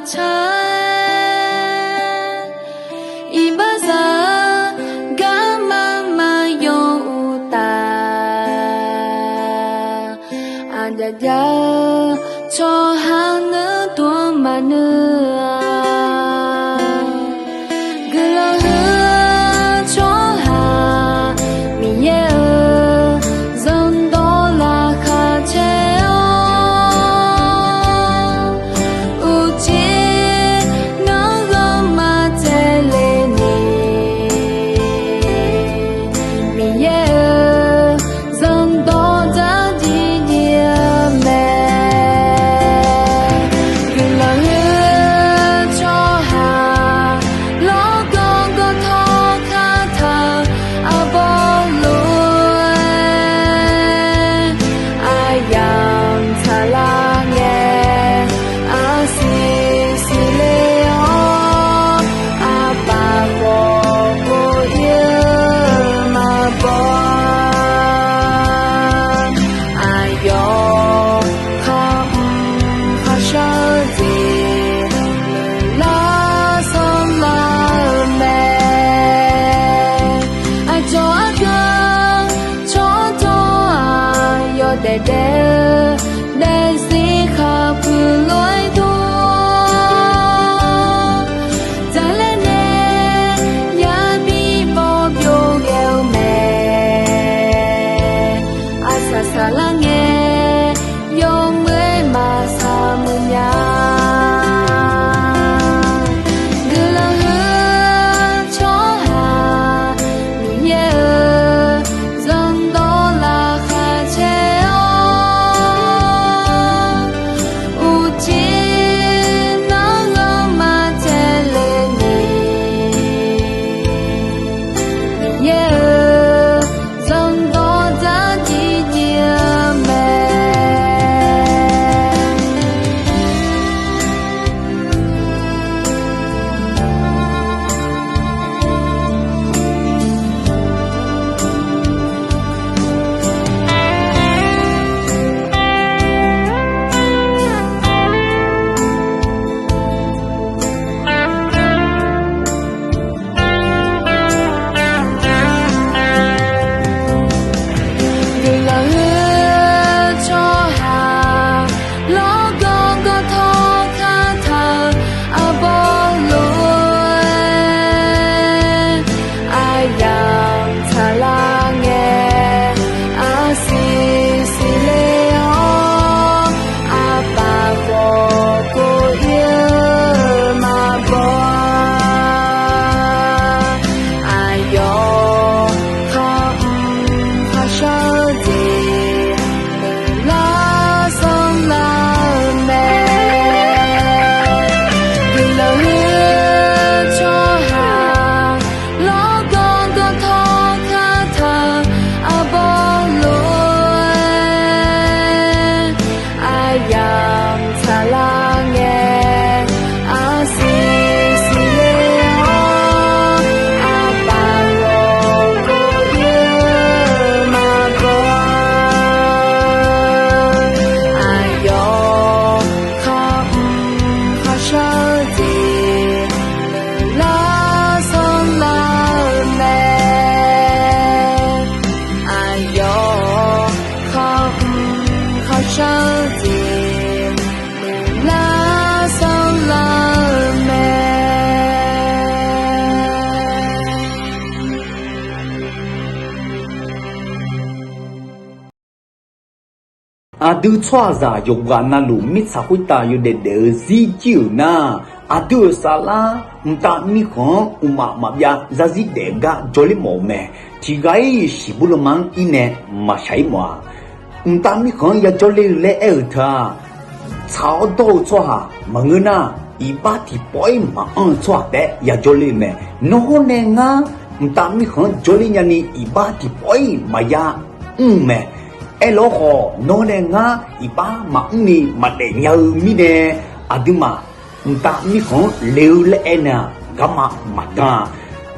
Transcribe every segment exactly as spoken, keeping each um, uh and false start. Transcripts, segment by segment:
Car iqbaxzaq-eu garma maqyaw uqtaf, aqjav jav-eu tsawrhaq nuidov maqnui-a. Guiqlanq huiq-eu tsawrhaq Miqyaer-euq zanrdawq laqkhaq caer-awr, uqcif nanrghanr maqtsaevle ni, Miqyaer-euq zanrdawq dzardziv dziv-eu mae. Guiqlanq huiq-eu tsawrhaq lawrgawv gawv tawr kar taq-eu arbawr lof-aer, aqyamq tsaqlar ngae, arsiq siqle-awr, aqpaf khawf kov-ir-eu maqbaw-a. Aqyawf khar mr kharshar-eu jeq lar sanrlar-eu mae. Aqcawq argan tsawrtawq-aq, yawdaef daef-eu daefzir khaqpuiq lof-aer dur, dzaqlaer nae yabi bawr byov ghae-eu mae. Arsaq saqlar ngae, yawmuiq-aer maqsaq muiq nya. Guiqlanq huiq-eu tsawrhaq Miqyaer-euq zanrdawq laqkhaq caer-awr, uqcif nanrghanr maqtsaevle ni, Miqyaer-euq zanrdawq dzardziv dziv-eu mae. Guiqlanq huiq-eu tsawrhaq lawrgawv gawv tawr kar taq-eu arbawr lof-aer, aqyamq tsaqlar ngae, arsiq siqle-awr, aqpaf khawf kov-ir-eu maqbaw-a. Aqyawf khar mr kharshar-eu jeq lar sanrlar-eu mae. Guiqlanq huiq-eu tsawrhaq lawrgawv gawv tawr kar taq-eu arbawr lof-aer, aqyamq tsaqlar ngae, arsiq siqle-awr, aqpaf khawf kov-ir-eu maqbaw-a. Aqyawf khar mr kharshar-eu jeq lar sanrlar-eu mae. Aqyawf khar mr kharshar-eu jeq lar sanrlar-eu mae. Aqdui tsawrhaqzaq yawqghaq navluf mirtsaq khoertav yawdaef daef-eu zir jir-euq nar, aqdui-euq saflar mqtav mirkhanq-anr mqmaq maqbyav zarzir daef-eu gar jawrler mawf-eu mae. Tiqghaq-ir shiqbur lanma-anr ir nae maqshaq-ir mawf-a. Mqtav mirkhanq-anr yajawr ler-eu laer aer-euq teu-aq, tsaq-awr dawr-eu tsawrhaq maqngeur nar, iqbax tiqpawf-ir maqanr-eu tsawrhaq taef-aer yajawr ler-eu mae. Nawr nae ngar mqtav mirkhanq-anr jawrler nyani iqbax tiqpawf-ir maqya mr-eu mae. Aerlawr khawf, nawr nae ngar iqbax maqmr ni maqdaef nya-eu mirnae, aqduimaf mqtav mirkhanq-anr le-eu laer aer nae-aq, garma maqdan-a.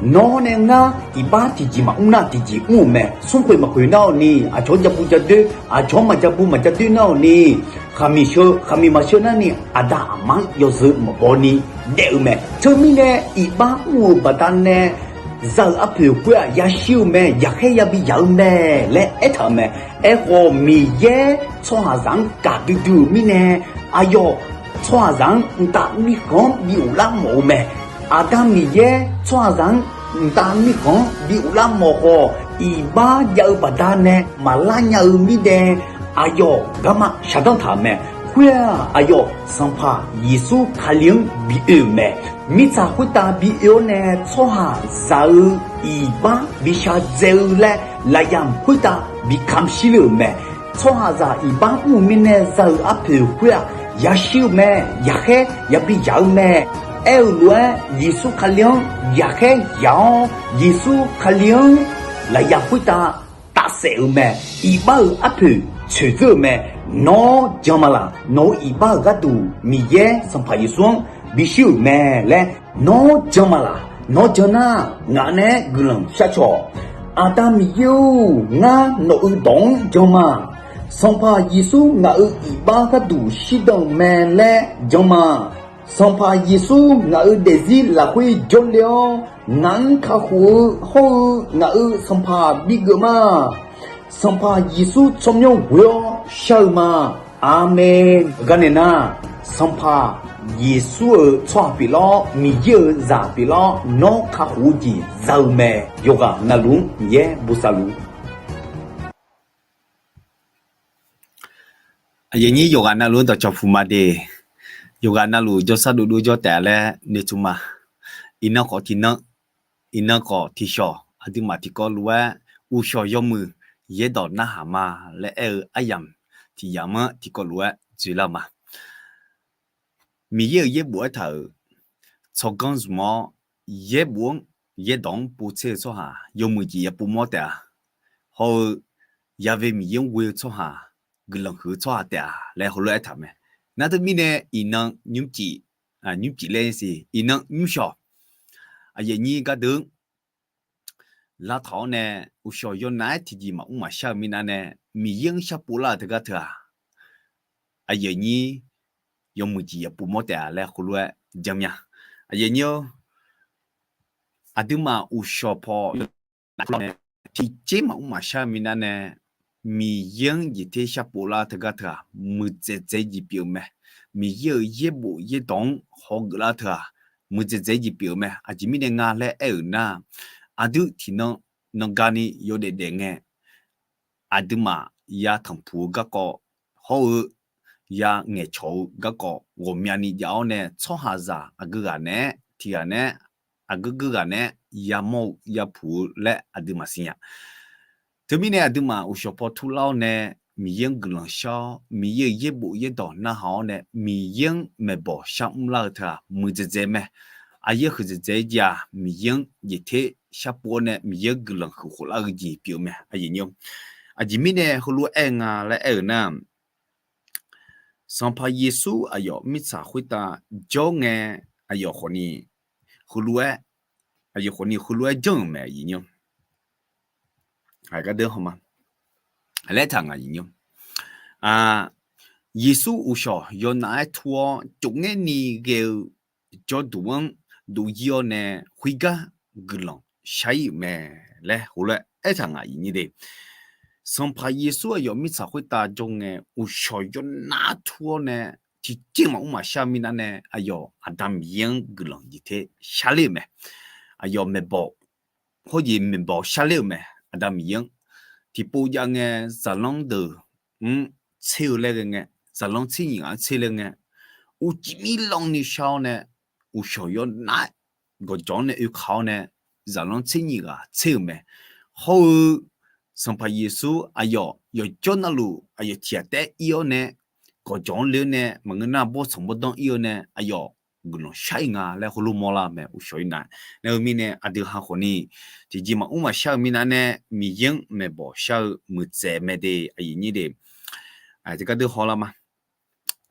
Nawr nae ngar iqbax tiqjeq maqmr nar tiqjeq mr-euq mae. Smrkhoeq maqkhoeq nar-awq ni, aqcawq-anr ja bu ja doer, aqcawq-anr maqja bu maqja doer nar-awq ni, khaqmiq sheu khaqmiq maqsheu narni aqda aqma-anr yawzeu maqbaw ni daef-eu mae. Teumirnae iqbax mr-euq baqdanae za-euq arpoeq khoer-aq yashir-eu mae, yaqkhaer yabi yaq-eu mae laer aertaq-euq mae. Aerkhawf, Miqyaer tsawrhaqzaq-anr gaqdui dui-euq mirnae, aqyawf tsawrhaqzaq-anr mqtav mirkhanq-anr bi ghoflar mawf-eu mae. Aqda Miqyaer tsawrhaqzaq-anr mqtav mirkhanq-anr bi ghoflar mawf khawf, iqbax jav-eu baqdanae maqlar nya-eu mirnae, aqyawf garma shaqdanr taq-euq mae. Khoer-aq, aqyawf Sanqpaq Yeqsur Kali-anr bi oe-euq mae. Mirtsaq khoertav bi oe-awr nae tsawrhaqzaq-eu iqbax bi shadzae-eu laer lafyamq khoertav bi kamq shir le-euq mae. Tsawrhaqzaq iqbax mr-euq mirnae za-euq arpoeq khoer-aq yashir-eu mae, yaqkhaer yabi yaq-eu mae. Aer-euq lof-aer, Yeqsur Kali-anr yaqkhaer yaq-awr, Yeqsur Kali-anr lafyamq khoertav tafsaef-euq mae. Iqbax-euq arpoeq tsoeq dzeur-euq mae. Nawr jan ma laq? Nawq-euq iqbax-euq gharduq Miqyaer Sanqpaq Yeqsur-anr bishir-euq mae laer, nawr jan ma laq? Nawr jan nar, ngaq naeq-aer guiqlanq sharcaw-awq. Aqda Miqyaer-or, ngar nawq-euq dawq-anr jan ma. Sanqpaq Yeqsur ngaq-euq iqbax gharduq shirdan-euq mae laer jan ma. Sanqpaq Yeqsur ngaq-euq daefzir lafkhoer jawrle-awr, ngaq-anr kakhof-eu hawr-eu ngaq-euq Sanqpaq bigeuf ma. Sanqpaq Yeqsur tsawrmyanr ghoe-awr shar-eu ma. Aqmeq. Garnaeq nar, Sanqpaq Yeqsur-euq tsawrhaq pyeuflar-awr, Miqyaer-euq zaq pyeuflar-awr, nawr kakhof-eu jeq za-eu mae. Yawqghaq navluf-anr Miqyaer bosav luf. Aqyuif aqnyir yawqghaq navluf-anr dawqcawq puq ma de. Yawqghaq navluf jawrshar dovdov jawr taef-a laer noeqtmq ma. Iqnan khawf tiqnan, iqnan khawf tiqshawq, aqduimaf tiqkawv lof-aer uqshawq yawmuiq yaerdawq narhaq ma laer aer-eu aryamq tiq yamq-anr tiqkawv lof-aer dzoeqlar ma. Miqyaer-euq yaerbof aertaq-euq tsawrganr zmq-awr, yaerbof-anr yaerdawq-anr povtser-eu tsawrhaq yawmuiq jeq yapov mawr taef-a. Hawr-eu yave Miqyaer-anr ghoe-eu tsawrhaq, guiqlanq huiq-eu tsawrhaq taef-a laer heulof-aer aertaq mae. Nar teumirnae iqnan nymrcif, nymrcif laer siq, iqnan nymrshawq, aqyuif aqnyir gardeuq-anr lavtaq-awr nae, uqshawq yawnav-aer tiqjeq maqmr maqshar-eu minav nae, Miqyaer-anr sharpov lar-euq teugar teu-aq, aqyuif aqnyir yawmuiq jeq yapov mawr taef-a laer heulof-aer janmya. Aqyuif aqnyir-or, aqduimaf uqshawq paw yawnav-aer tiqjeq maqmr maqshar-eu minav nae, Miqyaer-anr jeq ter sharpov lar-eu teugar teu-aq, muiqdzaeq dzaeq jeq pyeuf-eu mae. Miqyaer-euq yaerbof yaerdawq-anr hawgeuf lar-eu teu-aq, muiqdzaeq dzaeq jeq pyeuf-eu mae. Aqjeq mirnae nga laer aer-euq nar, aqdui tiqnan nanqgani yawdaef daef ngae, aqduimaf ya tanqpuq-eu garkawv hawr-eu ya ngaeqcawq-eu garkawv ghawqmyani jav-awr nae, tsawrhaqzaq aqgeu ghaq naeq-aer tiq ghaq naeq-aer, aqgeu geu ghaq naeq-aer yamawr-eu yapuq-eu laer aqduimaf siqnya. Teumirnae aqduimaf uqshawq paw turlar-awr nae, Miqyaer-anr guiqlanq shar-awr, Miqyaer-euq yaerbof yaerdawq narhaq-awr nae, Miqyaer-anr maeqbawq sharmr lar-eu teu-aq, muiqdzaeq dzaeq mae. Aqyaer huiqdzaeq dzaeq-aer jav-aq, Miqyaer-anr jeq ter sharpov-awr nae Miqyaer-anr guiqlanq huiq khoflar-eu jeq pyeuf-eu mae. Aqjeq mirnae heulof-aer nga laer aer-euq nar, Sanqpaq Yeqsur aqyawf mirtsaq khoertav jawr ngae, aqyawf khawfni heulof-aer, aqyawf khawfni heulof-aer janr-euq mae. Aqyuif aqnyir-or, aqgar deuq haw ma laer taq ngaq aqyuif aqnyir-or, Yeqsur uqshawq yawnav-aer tur-awr, cofngaer ni ghae-eu jawrduq-anr duq yir-awr nae, khoergar guiqlanq shar ir-euq mae laer heulof-aer aertaq ngaq aqyuif aqnyir de. Sanqpaq Yeqsur aqyawf mirtsaq khoertav jawr ngae, uqshawq yawnav-aer tur-awr nae, tiqjeq maqmr maqshar-eu minav nae, aqyawf Aqda Miqyaer-anr guiqlanq jeq ter sharler-euq mae. Aqyawf maeqbawq hawr jeq maeqbawq sharler-euq mae. Aqda Miqyaer-anr tiqpov jav ngae, zaqlanr deuq-anr tser-eu laer ghae ngae, zaqlanr tser nyiq ghaq-anr tser laer ngae, uqcif mirlanni shar-awr nae, uqshawq yawnav-aer gawqjawq-anr nae oekaq-awr nae, zaqlanr tser nyiq ghaq tser-euq mae. Hawr-eu Sanqpaq Yeqsur aqyawf yawqjawr navluf aqyawf tiq ghaq taef-aer ir-awr nae, gawqjawq-anr le-awr nae maqngeur nar bawrtsanq bawrdanr ir-awr nae aqyawf guiqlanq shar ir nga laer heulof mawrlar-eu mae. Uqshawq ir nav nae-eu mirnae aqdui ha khawfni tiqjeq maqmr maqshar-eu minav nae Miqyaer-anr maeqbawq shar-eu muiqdzaeq mae de. Aqyuif aqnyir de, tiqgar deuq hawlar ma.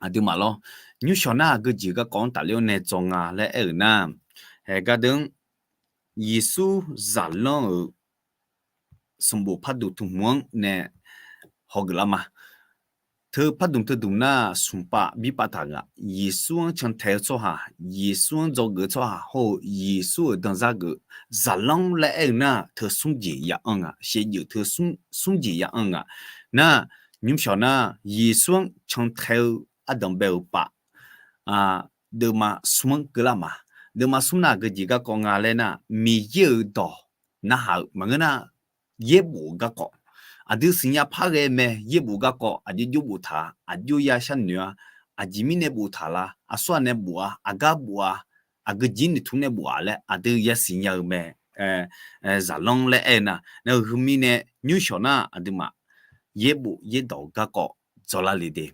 Aqduimaf lawr, nymrshawq nar aqgeu jeq garkawv-anr tafler-awr nae dzaw nga laer aer-euq nar, haeq gar deuq-anr Yeqsur zaqlanr-euq sanqbof pardmq tmqhmq-anr nae hawgeuf lar ma. Teu pardmq teudmq nar, smq pav bir pav taq ngaq, Yeqsur-anr cantae-eu tsawrhaq, Yeqsur-anr dzawgeuf-eu tsawrhaq hawr-eu Yeqsur-euq danzar geuf zaqlanr laer aer-eu nar, teu smr jeq ya anr nga, shaqjeuf teu smr jeq ya anr nga. Nar, nymrshawq nar, Yeqsur-anr cantae-eu ardanq bae-euq pav deuvma smr-anr keuvlar ma. Deuvma smr nar aqgeu jeq garkawv nga laer nar, Miqyaer-euq dawq narhaq-euq maqngeur nar, yaerbof-eu garkawv, aqdui siqnya par ghae mae, yaerbof garkawv aqjox jox boftaq-a, aqjox ya sharnoeq-a, aqjeq mirnae boftaq la, aqsurghaq nae bof-a, aqgar bof-a, aqgeu jeq noeqtmq nae bof-a laer aqdui yasiq nya-eu mae. Zaqlanr laer aer-eu nar, nar-eu heu mirnae nymrshawq nar aqduimaf yaerbof yaerdawq-eu garkawv dzawlar le de.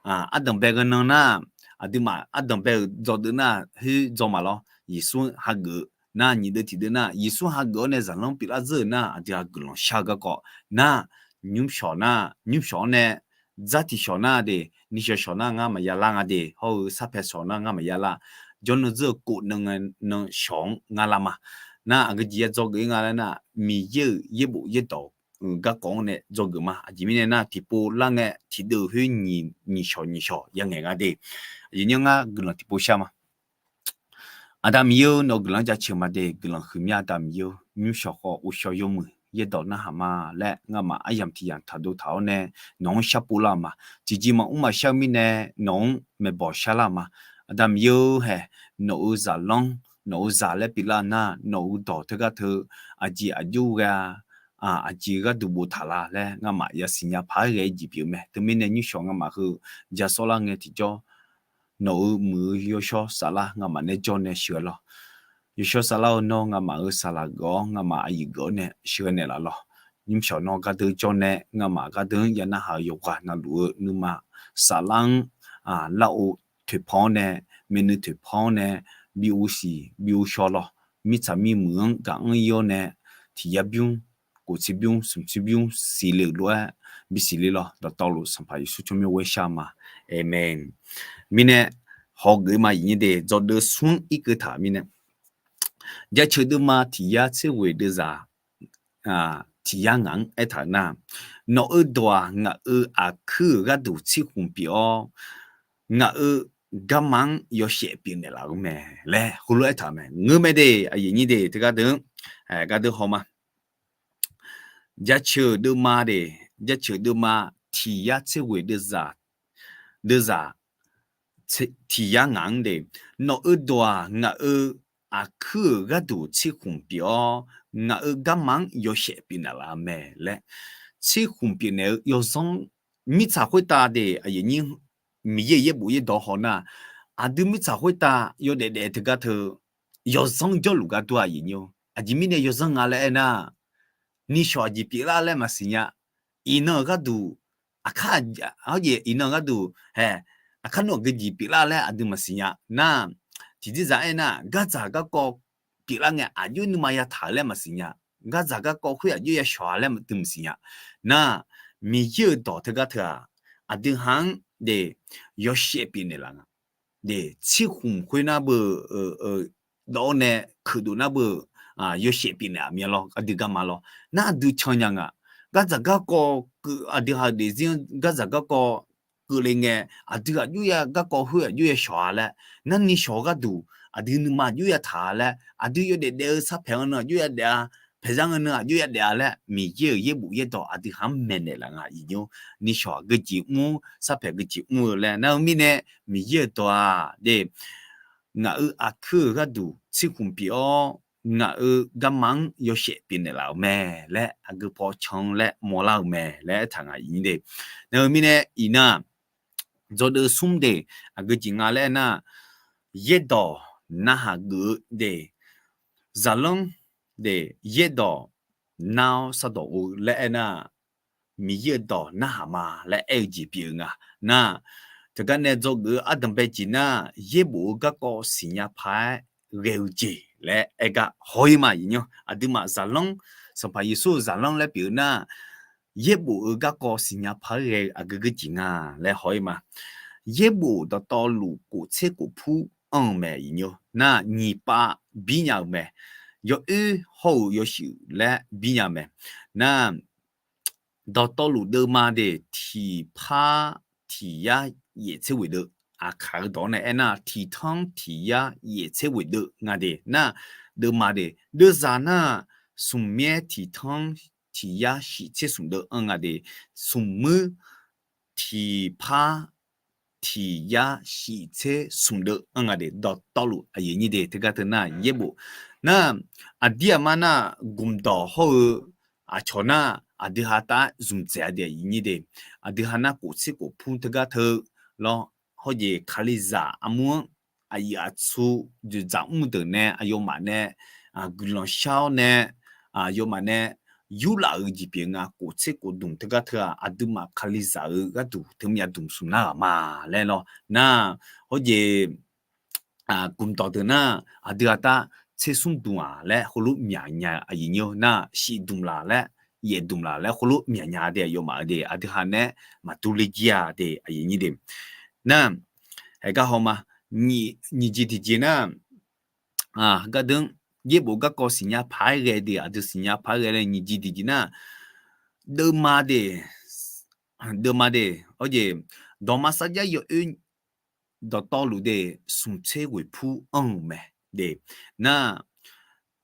Ardanq bae ghae nan nar, aqduimaf ardanq bae-euq dzawdeuv nar khoer dzaw ma lawr. Yeqsur hageuf nar, nyiq deuv tiq deuv nar, Yeqsur hageuf-awr nae zaqlanr pyeuflar dzeur-euq nar, aqdui-aq guiqlanq shar-eu garkawv nar, nymrshawq nar, nymrshawq-anr nae dzar tiq shawq nar de, nishawq shawq nar ngar maqya lar nga de, hawr-eu sarpae shawq nar ngar maqya lar. Jawrnan dzeur-eu kov nan ngae nan shawq-anr ngar lar ma. Nar aqgeu jeq ya dzawgeuf-ir nga laer nar, Miqyaer-euq yaerbof yaerdawq-euq garkawv-anr nae dzawgeuf ma. Aqjeq mirnae nar, tiqpov lar ngae tiqdeuv khoer nyiq, nyiq shawq nyiq shawq ya ngaeq nga de. Aqyuif nymr ngar guiqlanq tiqpov shar ma. Aqda Miqyaer-eu, nawq-eu guiqlanq-anr jaceuq ma de. Guiqlanq huiqmya Aqda Miqyaer-eu, nymrshawq khawf ghovshaw yawmuiq yaerdawq narhaq ma laer ngamaf aryamq tiq yamq taqdov taq-awr nae nawq-anr sharpov lar-eu ma. Tiqjeq maqmr maqshar-eu mirnae nawq-anr maeqbawq shar lar-eu ma. Aqda Miqyaer-eu hae, nawq-euq zaqlanr, nawq-euq zaq laer pyeuflar nar, nawq-euq dawq teugar teu aqjeq aqjox ghae-a, aqjeq gharduq boftaq la laer ngamaf yasiq nya paq-aer ghae-eu jeq pyeuf mae. Teumirnae nymrshawq ngamaf heu jasawr lar ngae tiqjawr, nawq-euq muiq-eu yawshawr saflar ngamaf nae jawr nae sheuqghae lawr. Yawshawr saflar-eu nawr ngamaf-euq saqlaq geuf-awr ngamaf aqyuif geuf-awr nae sheuqghae naeqlaf lawr. Nymrshawq nawr gardeur jawr nae ngamaf gardeur-anr ya narhaq-eu yawqghaq navluf-eu nuima saflar-anr larghov toeqpan-awr nae, myavnuiv toeqpan-awr nae bi uvsiq bi uvshaw lawr. Mirtsaq mirmuiq-anr gaq-anr ir-awr nae tiq yar bymr, kof tser bymr, smq tser bymr siqle-euq lof-aer bisiqle lawr. Dawqtawvluf Sanqpaq Yeqsur tsawrmyanr ghoer shar ma. Aqmeq. Mirnae hawgeuf-ir ma, aqyuif nyir de, dzawdeuv smr-anr irkeuv taq mirnae, jaceuq deuvma tiq yar tser ghoeq deuvzaq tiq yar ngaq-anr aertaq-euq nar, nawq-euq dawq-aq ngaq-euq aqkuir-euq gharduq tsirkhmq pyeuf-awr, ngaq-euq garma-anr yawshaef pyeufnaeq laf-eu mae laer heulof-aer aertaq-euq mae. Ngeur mae de, aqyuif nyir de, teugar deuq-anr gardeur haw ma. Jaceuq deuvma de, jaceuq deuvma tiq yar tser ghoeq deuvzaq, deuvzaq tiq yar ngaq-anr de, nawq-euq dawq-aq ngaq-euq aqkuir-euq gharduq tsirkhmq pyeuf-awr, ngaq-euq garma-anr yawshaef pyeufnaeq laf-eu mae laer. Tsirkhmq pyeufnaeq-eu yawzanr, mirtsaq khoertav de, aqyuif nyir, Miqyaer-euq yaerbof yaerdawq haw nar, aqdui mirtsaq khoertav yawdaef daef teugar teu yawzanr jawrluf gar dur-a, aqyuif nyir-or. Aqjeq mirnae yawzanr nga laer aernar, nishawq aqjeq pyeuflar laer maqsiq nya. Iqnan-euq gharduq, aqkar, hawjeq iqnan-euq gharduq, hae, aqkar nawr aqgeujeq pyeuflar laer aqdui maqsiq nya nar, tiqjeqzaq aernar, gardzaq garkawv pyeuflar ngae aqjox nuima yataq-euq laer maqsiq nya. Gardzaq garkawv khoer aqjox yashawq-a laer aqdui maqsiq nya. Nar, Miqyaer-euq dawq teugar teu-aq, aqdui ha-anr de yawshaef pyeufnaeq laf nga. De, tsirkhmq khoer nar beu, dawv-awr nae keuqdov nar beu, yawshaef pyeufnaeq-aq mya lawr, aqdui garma lawr. Nar aqdui can nya nga. Gardzaq garkawv keuv, aqdui ha-eu daefzir-anr gardzaq garkawv keuvle ngae, aqdui aqjox ya garkawv khoer aqjox yashawq-a laer, narni shawq-eu gharduq aqdui nuima aqjox yataq-a laer, aqdui yawdaef daef-eu sarpaeq-anr nan aqjox yadaef-a, paeqzar-anr nan aqjox yadaef-a laer, Miqyaer-euq yaerbof yaerdawq aqdui ha-anr maeqnaeq laf nga, aqyuif nyir-or. Nishawq aqgeujeq mr-awr, sarpaeq aqgeujeq mr-eu laer nar-eu mirnae, Miqyaer-euq dawq-aq de, ngaq-euq aqkuir-euq gharduq tsirkhmq pyeuf-awr, ngaq-euq garma-anr yawshaef pyeufnaeq laf-euq mae laer aqgeu paw can laer mawrlar-euq mae laer aertaq nga, aqyuif nyir de. Nar-eu mirnae iqnan dzawdeuv smr de, aqgeujeq nga laer aernar, yaerdawq narhaq geuf-eu de, zaqlanr de, yaerdawq nar-awr sardawq-eu laer aernar, Miqyaer-euq dawq narhaq ma laer aer-eu jeq pyeuf-eu nga. Nar, teugar nae dzawgeuf-eu ardanqbae jeq nar, yaerbof-eu garkawv siqnya paq-aer ghae-eu jeq laer aer gar haw-ir ma, aqyuif nyir-or. Aqduimaf zaqlanr, Sanqpaq Yeqsur-euq zaqlanr laer pyeuf-eu nar, yaerbof-eu garkawv siqnya paq-aer ghae-eu aqgeu geujeq nga laer haw-ir ma. Yaerbof dawqtawvluf kof tser kof pur anr-eu mae, aqyuif nyir-or. Nar, nyiq pav bir nya-euq mae. yawoer hawr-eu yawshuif laer bir nya mae. Nar, dawqtawvluf deuvma de, tiqpar tiq yar yaeftser ghoeqdeuv, aqkaq-eu dawq-anr nae aernar, tiqtanr tiq yar yaeftser ghoeqdeuv nga de. Nar, deuvma de, deuvzaq nar, smq myaer tiqtanr tiq yar shif tser smq deuv anr nga de, smq muir tiqpar tiq yar shif tser smq deuv anr nga de, dawqtawvluf aqyuif nyir de, teugar teu nar yaerbof nar, aqdir aqma nar, gmqdawq hawr-eu aqcawq nar, aqdui ha tav-aer zmqdzaeq-a de, aqyuif nyir de, aqdui ha nar kof tser kof pur teugar teu lawr, hawjeq kalizaq armur-anr aqyuif aqtsu dzoeqdzaq mr deuq nae aqyawfmaf nae guiqlanq shar-awr nae, aqyawfmaf nae yurlaf-eu jeq pyeuf nga, kof tser kof dmq teugar teu-aq, aqduimaf kalizaq-eu gharduq teu myav dmq smq nar ghaq ma laer lawr nar, hawjeq gmqdawq deuq nar, aqdui ha tav tser smr dmq-aq laer heulof myaq nya-eu aqyuif nyir nar, shif dmq laq laer, yaef dmq laq laer heulof myaq nya de, aqyawfmaf-eu de, aqdui ha nae maqdur ler jir-a de, aqyuif nyir de. Nar, haeq gar haw ma, nyiq jeq tiqjeq nar, gardeuv yaerbof garkawv siqnya paq-aer ghae de, aqdui siqnya paq-aer ghae laer nyiq jeq tiqjeq nar, deuvma de, deuvma de, hawjeq, dawqma sarjax yawoer dawqtawvluf de, smq tser ghoeqpur anr-euq mae de. Nar,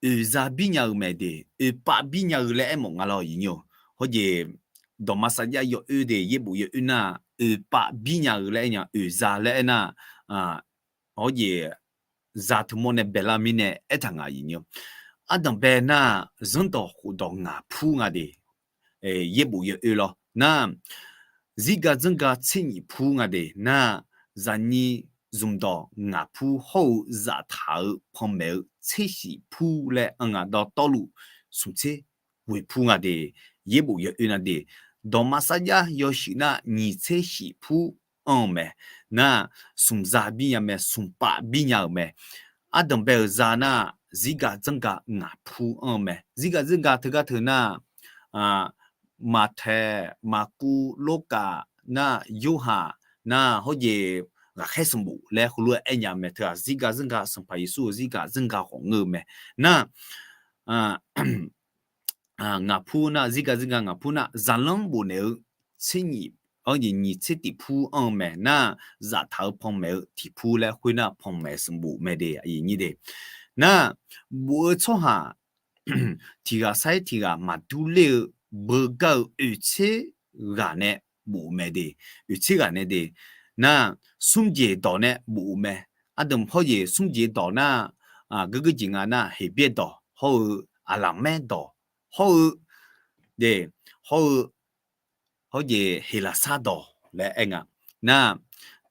oeqza bir nya-eu mae de, oeqpav bir nya-eu laer aermawf nga lawr, aqyuif nyir-or. Hawjeq, dawqma sarjax yawoer de, yaerbof yawoer nar, oeqpav bir nya-eu laer aer nya, oeqza laer aer nar, hawjeq, za teumawr nae baelar mirnae aertaq nga, aqyuif nyir-or. Ardanqbae nar, zanrdawq khofdawq ngaq pur nga de. Yaerbof yawoer lawr nar, zirga zanrga tser nyif pur nga de. Nar, zaqnyir zmqdawq ngaq pur hawr-eu zaftaq-eu panmaeq-eu tser shif pur laer anr nga, dawqtawvluf smq tser ghoeqpur nga de. Yaerbof yawoer nar de, dawqma sarjax yawshuif nar nyiq tser shif pur anr-eu mae. Nar, smq za bir nya mae, smq pav bir nya-euq mae. Ardanqbae-euq za nar, zirga zanrga ngaq pur anr-eu mae. Zirga zanrga teugar teu nar, Maqtaeq, Maqkuv, Lorkaf, nar, Yorhaq, nar, hawjeq, ghaqkhaer sanqbof laer heulof-aer aer nya mae. Teu-aq, zirga zanrga, Sanqpaq Yeqsur-euq zirga zanrga khawf ngeur-eu mae. Nar, ngaq pur nar, zirga zanrga ngaq pur nar, zaqlanr bofnaeq-eu tser nyif, nyiq tser tiq pur anr-eu mae. Nar, zaftaq-eu panmaeq-eu tiq pur laer khoernar, panmaeq sanqbof mae de, aqyuif nyir de. Nar, bof-eu tsawrhaq tiq ghaq sar-aer tiq ghaq maqdur ler-eu beugar-eu oeqtser ghaq nae bof-eu mae de. Oeqtser ghaq nae de. Nar, smr jeq dawq nae bof-eu mae. Ardanq hawjeq smr jeq dawq nar, geur geur jeq nga nar, Heqbyaer dawq hawr-eu, Aqlaqmaer dawq hawr-eu, de, hawr-eu, hawjeq Heqlaqsar dawq laer aer nga. Nar,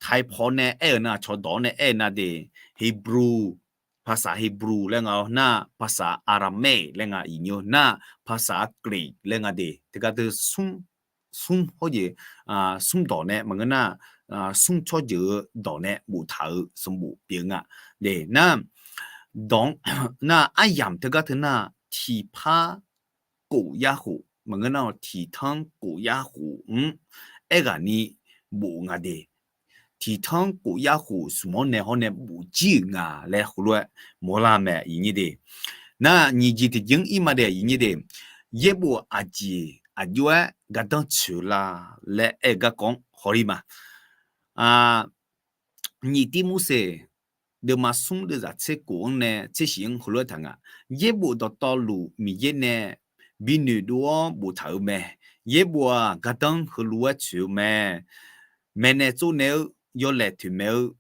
Taiq paw nae aer-eu nar, cawqdawq-anr nae aer-eu nar de, Hebrew, paqsaq Hebrew laer nga-awr nar, paqsaq Aramaic laer nga, aqyuif nyir-or. Nar, paqsaq Greek laer nga de. Teugar teu smr, smr hawjeq, smr dawq nae maqngeur nar, smr tsawrjeuq-eu dawq nae boftaq-euq sanqbof pyeuf nga. De nar, dawq nar, aryamq teugar teu nar, tiqpar kof yar khof maqngeur nar, tiqtanr kof yar khof-anr aerghaqni bof nga de. Tiqtanr kof yar khof smq-anr nae hawr nae bof jir-euq nga laer heulof-aer mawrlar mae, aqyuif nyir de. Nar, nyiq jeq tiqjeq-anr ir ma de, aqyuif nyir de. Yaerbof aqjeq aqjox-aer gardanr tsoeq la laer aer-eu garkawv-anr hawlir ma. Nyiq Tirmorseq deuvma smr deuvzaq tser kof-anr nae tser shif-anr heulof-aer taq nga. Yaerbof dawqtawvluf Miqyaer nae bi noeqdov-awr boftaq-euq mae. Yaerbof-aq, gardanr heulof-aer tsoeq-eu mae. Maeqnaeq tsovnaeq-eu, yawlaeq toeqmaeq-eu,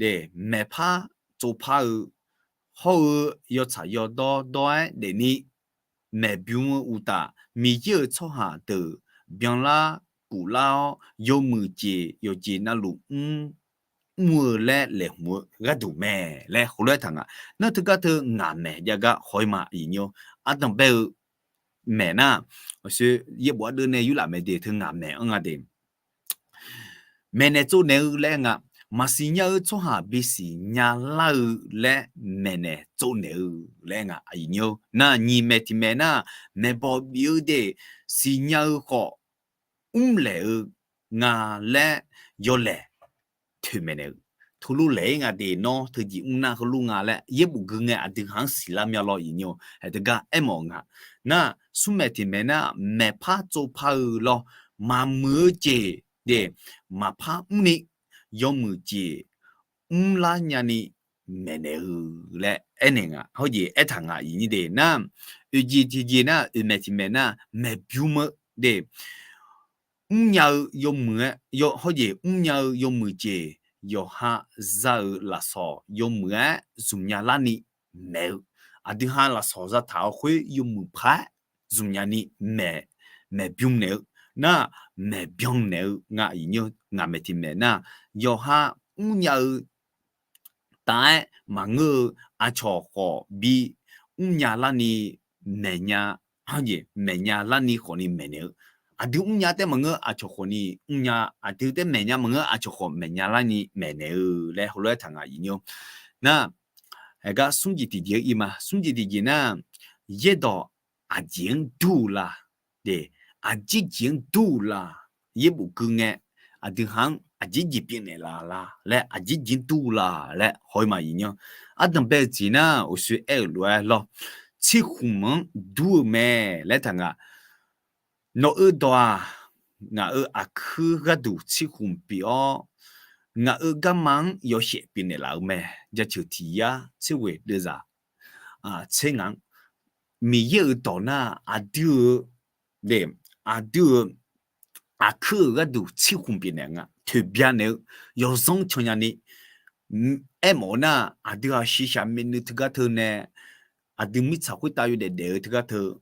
de, maeqpar tsovpar-eu, hawr-eu yawtsaq yawdawr dawr-aer daefni maeqbymr-eu uqtaf, Miqyaer-euq tsawrhaq deuq byanlar kuflar-awr, yawmuiq jeq yawqjeq navluf mr, mr-eu laer laeqhmq-eu gharduq mae laer heulof-aer taq nga. Nar, teugar teu ngaq maeq jav gar haw-ir ma, aqyuif nyir-or. Ardanqbae-eu maeq nar, yaerbof ardeuv nae yurlaf mae de, teu ngaq maeq-anr nga de. Maeqnaeq tsovnaeq-eu laer nga, maqsiq nya-eu tsawrhaq bisiq nya lar-eu laer maeqnaeq tsovnaeq-eu laer nga, aqyuif nyir-or. Nar, nyiq maeq tiq maeq nar, maeqbawq bif-eu de, siqnya-eu khawf mrlaeq-eu nga laer yawlaeq toeqmaeq naeq-eu. teulof laeq-ir nga de, nawr teujeq mr nar heulof nga laer yaerbof gui ngae aqdui ha-anr siqlar mya lawr iqnyir-or. Haeq teugar aermawf nga. Nar, smrmaeq tiq maeq nar, maeqpar tsov par-eu lawr, maqmuiq-eu jeq de, maqpar mrni yawmuiq jeq mrlar nyani maeqnaeq-eu laer aernaeq nga, hawjeq aertaq nga iqnyir de. Nar, oeqjeq tiqjeq nar, oeqmaeq tiq maeq nar, maeqbymr-eu de, mrnya-eu yawmuiq-aer, hawjeq mrnya-eu yawmuiq jeq yawqha za-euq lafsawq yawmuiq-aer zmqnya larni maeq-eu, aqdui ha lafsawq zataq-awr khoer yawmuiq paq-aer zmqnya ni maeq, maeqbymr naeq-eu, nar, maeqbyan naeq-eu nga iqnyir-or. Ngaq maeq tiq maeq nar, yawqha mrnya-eu tav-aer maqngeur-eu aqcawq khawf bi mrnya larni maeqnya, hawjeq maeqnya larni khawfni maeqnaeq-eu, aqdui mrnya taef maqngeur aqcawq khawfni mrnya, aqdui taef maeqnya maqngeur aqcawq khawf maeqnya larni maeqnaeq-eu laer heulof-aer taq nga iqnyir-or. Nar, haeq gar smr jeq tiqjeq-anr ir ma. Smr jeq tiqjeq nar, yaerdawq aqjeq-anr dur-eu la, de, aqjeq jeq-anr dur-eu la, yaerbof gui ngae aqdui ha-anr aqjeq jeq pyeufnaeq laf la laer, aqjeq jeq-anr dur-eu la laer haw-ir ma iqnyir-or. Ardanq bae-eu jeq nar, uqshoe aer-euq lof-aer lawr, tsirkhmq-anr dur-eu mae laer taq nga. Nawq-eu dawq-aq, ngaq-euq aqkuir gharduq tsirkhmq pyeuf-awr, ngaq-euq garma-anr yawshaef pyeufnaeq laf-eu mae. Jaceuq tiq yar tser ghoeq deuvzaq tser ngaq-anr, Miqyaer-euq dawq nar aqdui-eu, de, aqdui-euq aqkuir-euq gharduq tsirkhmq pyeufnaeq nga, toeqbya naeq-eu, yawzanr can nyani, aermawf-eu nar, aqdui-aq shiqshaq myavnuiv teugar teu nae, aqdui mirtsaq khoertav yawdaef daef-eu teugar teu,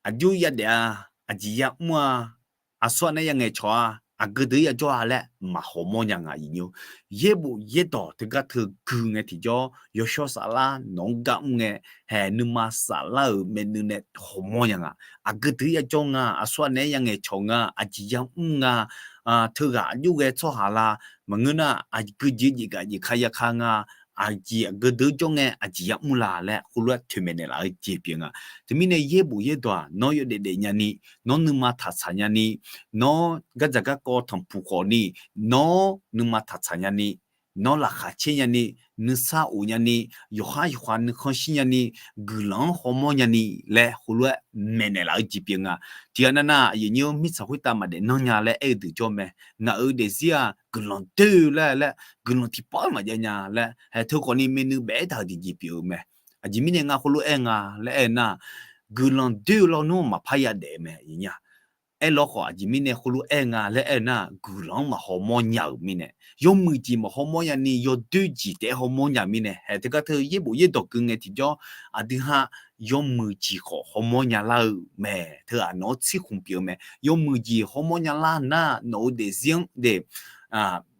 aqjox yadaef-a, aqjeq yamr-a, aqsur aqnae yangaeq cawq-a, aqgeu deuq-ir yajawr-a laer maqhaw mawr nya nga iqnyir-or. Yaerbof yaerdawq teugar teu gui ngae tiqjawr, yawshawr saflar nawq-anr gar mr ngae, haeq nuima saflar-euq myavnuiv nae haw mawr nya nga. Aqgeu deuq-ir yajawr nga, aqsur aqnae-aer yangaeq cawq nga, aqjeq yamr nga, teughaq aqjox ghae tsawrhaq la, maqngeur nar aqgeu jeq jeq gaq jeq ka ya ka nga, aqjeq aqgeu deuq jawr ngae aqjeq yamr la laer heulof-aer toeqmaeq naeq laf-eu jeq pyeuf nga. Teumirnae yaerbof yaerdawq-aq, nawr yawdaef daef nyani, nawr nuima taqtsaq nyani, nawr gardzaq garkawv tanqpuq khawfni, nawr nuima taqtsaq nyani, nawr laqkhaq caer nyani, nuisar of nyani, yawqhar yawqha nuikhanr shir nyani, guiqlanq-anr hawmawr nyani laer heulof-aer maeqnaeq laf-eu jeq pyeuf nga. Tiqghaq nav nav aqyuif nyir-or, mirtsaq khoertav maqdaef nanr nya laer aer-eu deuq jawr mae. Ngaq-euq daefzir-aq guiqlanq doer-eu laer laer, guiqlanq tiqpawf-aer maqjav nya laer, haeq teu khawfni myavnuiv baef-aer taq-euq tiqjeq pyeuf-eu mae. Aqjeq mirnae ngar heulof-aer nga laer aer-eu nar, guiqlanq doer-eu lawnmr maqpar yadaef-eu mae. Aerlawr khawf aqjeq mirnae heulof-aer nga laer aer-eu nar, guiqlanq-anr maqhaw mawr nya-euq mirnae, yawmuiq jeq maqhaw mawr nyani, yawdoer jeq taef-aer haw mawr nya-euq mirnae, haeq teugar teu yaerbof yaerdawq gui ngae tiqjawr, aqdui ha yawmuiq jeq khawf haw mawr nya lar-eu mae. Teu-aq nawq-anr tsirkhmq pyeuf-eu mae. Yawmuiq jeq haw mawr nya lar nar nawq-euq daefzir-anr de,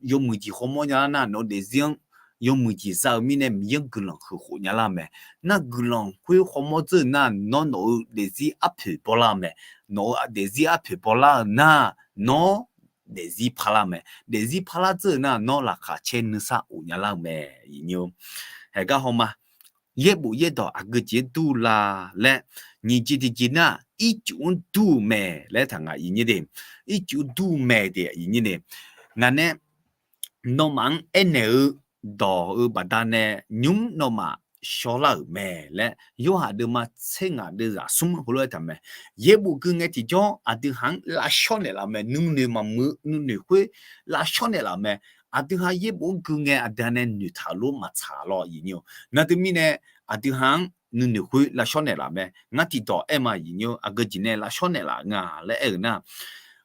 yawmuiq jeq haw mawr nya lar nar nawq-euq daefzir-anr, yawmuiq jeq za-eu mirnae Miqyaer-anr guiqlanq huiq khof nya lar-eu mae. Nar guiqlanq khoer haw mawr dzeur-eu nar nawr nawq-euq daefzir arpoeq bawlar-eu mae. Nawq-euq daefzir arpoeq bawlar-eu nar nawr daefzir parlar-eu mae. Daefzir parlar dzeur-eu nar nawr laqkhaq caer nuisar of nya lar-eu mae. Haeq gar haw ma. Yaerbof yaerdawq aqgeu jeq-anr dur-eu la laer, nyiq jeq tiqjeq nar ircuf-anr dur-eu mae laer taq nga iqnyir de. Ircuf dur-eu mae de iqnyir de. Ngaq nae nawmaf-anr aernaeq-eu dawq-eu baqdanae nymr nawmaf shawrlar-euq mae laer Yorhaq deuvma tser ngaq deuvzaq smr heulof-aer taq mae. Yaerbof gui ngae tiqjawr aqdui ha-anr lavshawr naeqlaf-eu mae. Nuinoeq maqmuiq-eu nuinoeq khoer lavshawr naeqlaf-eu mae. Aqdui ha yaerbof-anr gui ngae aqdui ha nae noeqtaq-eu lof maqtsaq lawr iqnyir-or. Nar teumirnae aqdui ha-anr nuinoeq khoer lavshawr naeqlaf mae. Ngar tiqdawq aer ma iqnyir-or, aqgeu jeq nae lavshawr naeqlaf nga laer aer-euq nar,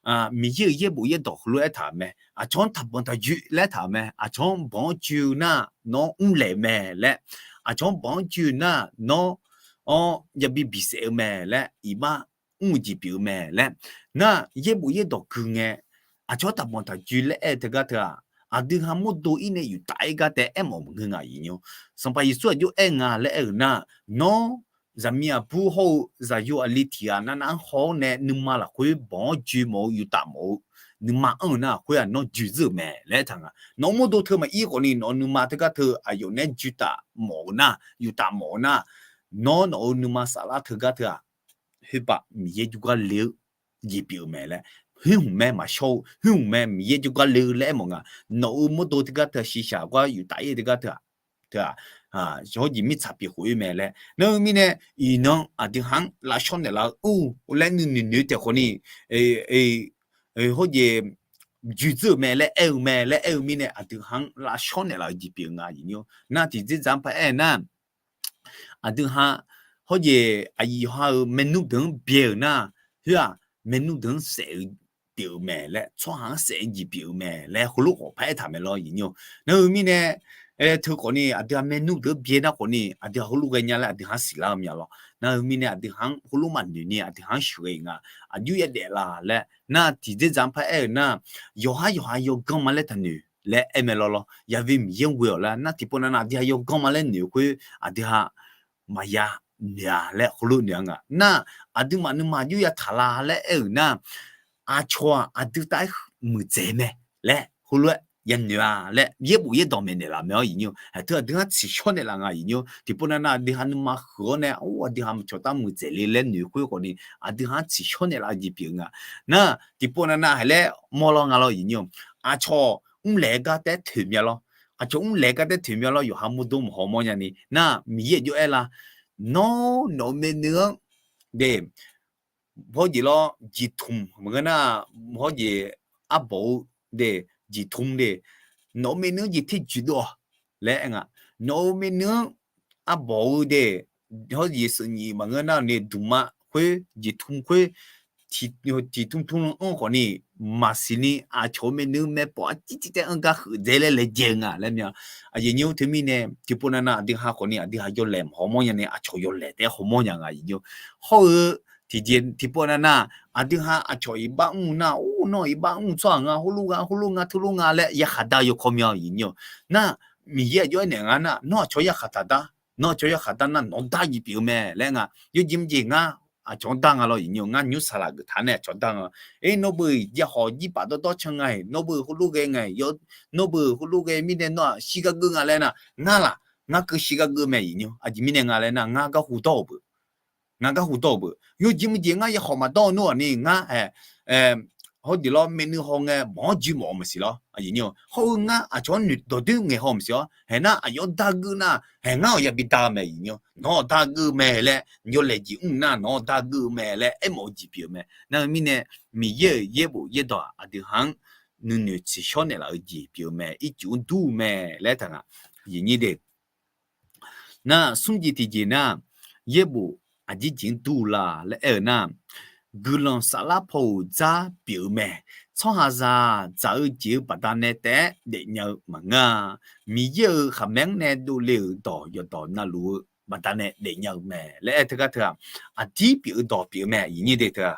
Miqyaer-euq yaerbof yaerdawq heulof-aer taq-euq mae. Aqcawq-anr taqbanq taqjoe laer taq-euq mae. Aqcawq-anr banq-anr joe-eu nar nawr mrlaeq mae laer, aqcawq-anr banq-anr joe-eu nar nawr yabi bisaef-eu mae laer, iqbax mr-eu jeq pyeuf-eu mae laer. Nar yaerbof yaerdawq gui ngae aqcawq-anr taqbanq taqjoe laer aer-eu teugar teu-aq, aqdui ha mawrdo-ir nae yuftav-ir gar taef aermawf maqngeur nga iqnyir-or. Sanqpaq Yeqsur aqjox aer nga laer aer-euq nar, nawr zaqmiq aqbur hawr-eu zaqyo aqli tiq ghaq navnav-anr haw-awr nae nuima lafkhoer banq-awr joe mawf-eu yuftav mawf-eu nuima anr-eu nar khoer-aq nawr joe dzeur-euq mae laer aertaq nga. Nawq-euq mawrdo teu maqir khawfni nawq-euq nuima teugar teu aqyawf nae joe taf mawf-eu nar, yuftav mawf-eu nar, nawr nawq-euq nuima saflar teugar teu-aq, khoerpav Miqyaer jawrgar le-eu jeq pyeuf-eu mae laer, huiqhmq mae maqshawr-eu, huiqhmq mae Miqyaer jawrgar le-eu laer aermawf nga. Nawq-euq mawrdo teugar teu-aq, shiqshaq gar yuf taf-ir teugar teu-aq, teu-aq, hawr jeq mirtsaq pyeuf khof-ir mae laer. Nar-eu mirnae, iqnan aqdui ha-anr lavshawr naeqlaf-eu ur laer nuinoeq noeq taef khawf ni, hawr jeq joeqdzeur-euq mae laer aer-eu mae laer aer-eu mirnae, aqdui ha-anr lavshawr naeqlaf-eu jeq pyeuf-eu nga iqnyir-or. Nar tiqdzerdzaq-anr paraer-eu nar, aqdui ha, hawr jeq aqyuif yawqha-euq maernmr deuq-anr byae-euq nar, khoer-aq, maernmr deuq-anr saef-eu pyeuf-eu mae laer, tsawrhaq-anr saef-eu jeq pyeuf-eu mae laer heulof khawf paraer taq mae lawr iqnyir-or. Nar-eu mirnae, teu khawf ni aqdui ha maernmr deuq-anr byae nar khawf ni aqdui ha heulof ghaenya laer aqdui ha-anr siqlar-eu mya lawr. Nar-eu mirnae aqdui ha-anr heulof maqnoeq ni aqdui ha-anr sheuqghae-iq nga. Aqjox yadaef laf laer nar, tiqdzerdzaq-anr paraer-euq nar, yawqhar yawqha yawganr ma laer taqnoeq laer aer mae lawr lawr. Yavi Miqyaer-anr ghoe-awq laer nar, tiqpov navnav aqdui ha yawganr ma laer noeq khoer aqdui ha maqya noeq-a laer heulof noeq-a nga. Nar, aqduimaf nuima aqjox ya taq la laer aer-euq nar, aqcawq-aq aqdui taef-aer muiqdzaeq mae laer heulof-aer ya noeq-a laer yaerbof yaerdawq maeqnaeq laf mae-awr iqnyir-or. Haeq teu aqdui ha-anr tsiqshawr naeqlaf nga iqnyir-or. Tiqpov navnav aqdui ha nuima huiq-awr nae, or aqdui ha maqcawq taef-aer muiqdzaeq le laer noeq khoer khawf ni aqdui ha-anr tsiqshawr naeqlaf-eu jeq pyeuf-eu nga. Nar, tiqpov navnav haeq laer mawrlawr nga lawr iqnyir-or. Aqcawq mrlaeq-eu gar taef-aer toeq mya lawr. Aqcawq mrlaeq-eu gar taef-aer toeq mya lawr, yawqha mawrdo maqhaw mawr nya ni. Nar, Miqyaer aqjox aer la, nawr nawq-eu maernmr-anr de, hawr jeq lawr jeqtmq maqngeur nar, hawr jeq arbawq-eu de, jeqtmq de, nawq-eu maernmr-anr jeq terjuiq dov-awq laer aer nga. Nawq-eu maernmr-anr arbawq-eu de, hawr jeq seuqnyif maqngeur nar ni dmqma khoer jeqtmq khoer tiqtmq tmq anr khawf ni maqsiq ni aqcawq-eu maernmr maerpawf arcir cir taef-aer anr gar huiqdzae laer laejae-eu nga laer mya. Aqyuif nyir-or, teumirnae tiqpov navnav aqdui ha khawf ni aqdui ha yawlaeq maqhaw mawr nya ni aqcawq yawlaeq taef-aer haw mawr nya nga iqnyir-or. Hawr-eu tiqjeq tiqpov navnav aqdui ha aqcawq iqbax mr nar, or nawr iqbax mr tsawrhaq nga, heulof nga, heulof nga, teulof nga laer yakhaq dar-eu yawkawr mya iqnyir-or. Nar, Miqyaer aqjox aernaeq nga nar, nawr aqcawq yakhaq taq dar, nawr aqcawq yakhaq dar nar nawq-anr dar jeq pyeuf-eu mae laer nga. Yawjeq mqjeq ngar aqcawq-anr dar nga lawr iqnyir-or. Ngar nymr saqlaq geuf taq nae aqcawq dar nga. Aer, nawr beu-iq jav khawf jir paf dawrdawr can nga-iq, nawr beu heulof ghae nga-iq, nawr beu heulof ghae mirnae nawr-aq shir gar geur nga laer nar, ngar laf, ngar keuv shir gar geur mae iqnyir-or. Aqjeq mirnae nga laer nar, ngar garhu dawr-euq beu. Ngar garhu dawr-euq beu. Yawjeq mqjeq ngar yakhawf maqdawr-eu nmr-aq ni ngar, hawr jeq lawr maernmr haw ngae mawq-anr jir mawf-eu maqsiq lawr. Hawr-eu ngar aqcawq-anr noeqdawq doer ngaeq haw maqsiq-awr, haeq nar aqyawf-anr dar geur nar, haeq ngar-awq yabi dar-eu mae iqnyir-or. Nawr-awq dar geur-eu mae laer, yawlaeq jeq mr nar nawr-awq dar geur-eu mae laer aermawf-eu jeq pyeuf-eu mae. Nar-eu mirnae, Miqyaer-euq yaerbof yaerdawq aqdui ha-anr nuinoeq tsiqshawr naeqlaf-eu jeq pyeuf-eu mae, ircuf-anr dur-eu mae laer taq nga. Aqyuif nyir de, nar smr jeq tiqjeq nar, yaerbof aqjeq jeq-anr dur-eu la laer aer-eu nar, guiqlanq saflar paw-euq dzar pyeuf-eu mae. Tsawrhaqzaq dzaq-eu jeq-eu baqdanae taef-aer daefnya-eu maqngeur-a. Miqyaer-euq khaqmae-anr nae dovle-euq dawq yawqdawq navluf-eu baqdanae daefnya-eu mae laer aer teugar teu-aq, aqdir pyeuf-eu dawq pyeuf-eu mae iqnyir de teu-aq.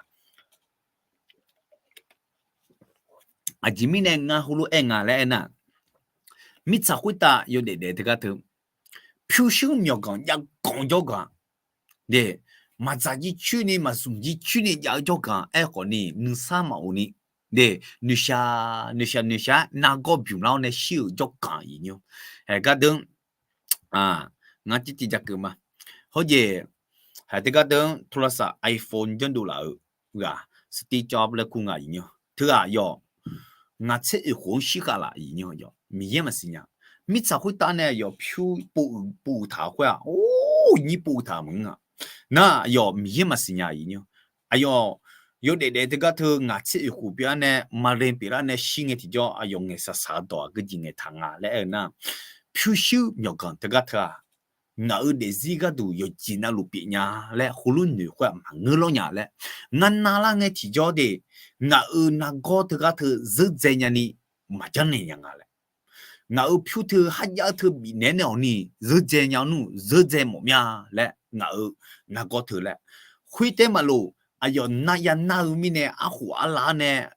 Aqjeq mirnae ngar heulof-aer nga laer aernar, mirtsaq khoertav yawdaef daef teugar teu, pyurshuir myawqganq jav ganq jawrganq de, maqdzaq jircoer ni maqzmq jircoer ni jav-eu jawrganq aerkhawf ni nuisar maqof ni de, noeqshaq noeqshaq noeqshaq-aer nargawr bymq lar-awr nae shir-euq jawrganq iqnyir-or. Haeq gardeuv-anr ngar tirtiv jakeuv ma. Hawr jeq, haeq teugar deuv-anr โทรศัพท์ iPhone janrdov laf-eu ghaq, Steve Jobs laer kur nga iqnyir-or. Teughaq yawq, ngaq tser oeq khof-anr shirkhav laf iqnyir-or yawq. Miqyaer maqsiq nya. Mirtsaq khoertav nae yawq pyur pov-eu pov-eu taq-eu khoer-aq, or nyir pov-eu taq maqngeur-a. Nar yawq Miqyaer maqsiq nya iqnyir-or. Aqyawf yawdaef daef teugar teu ngaq tser oeq khof pyeuf-awr nae มะเร็ง pyeuflar nae shir ngae tiqjawr aqyawf ngaeqsaq saq-eu dawq-aq geujeq ngaeqtaq nga laer aer-eu nar, pyurshuir myawqganq teugar teu-aq, ngaq-euq daefzir gharduq yawqjeq navluf pyeufnya laer heulof noeq khoer-aq maqngeur lawr nya laer, ngar navlar ngae tiqjawr de, ngaq-euq nargawr teugar teu zeur dzae nyani maqjanr naeq nya nga laer, ngaq-euq pyur teu kharjav-eu teu bifnaeq nae awq ni zeur dzae nya nmr zeur dzae mawf mya laer ngaq-euq nargawr teu laer, khoertav maqlof aqyawf nar ya nar-eu mirnae arkhof arlar-awr nae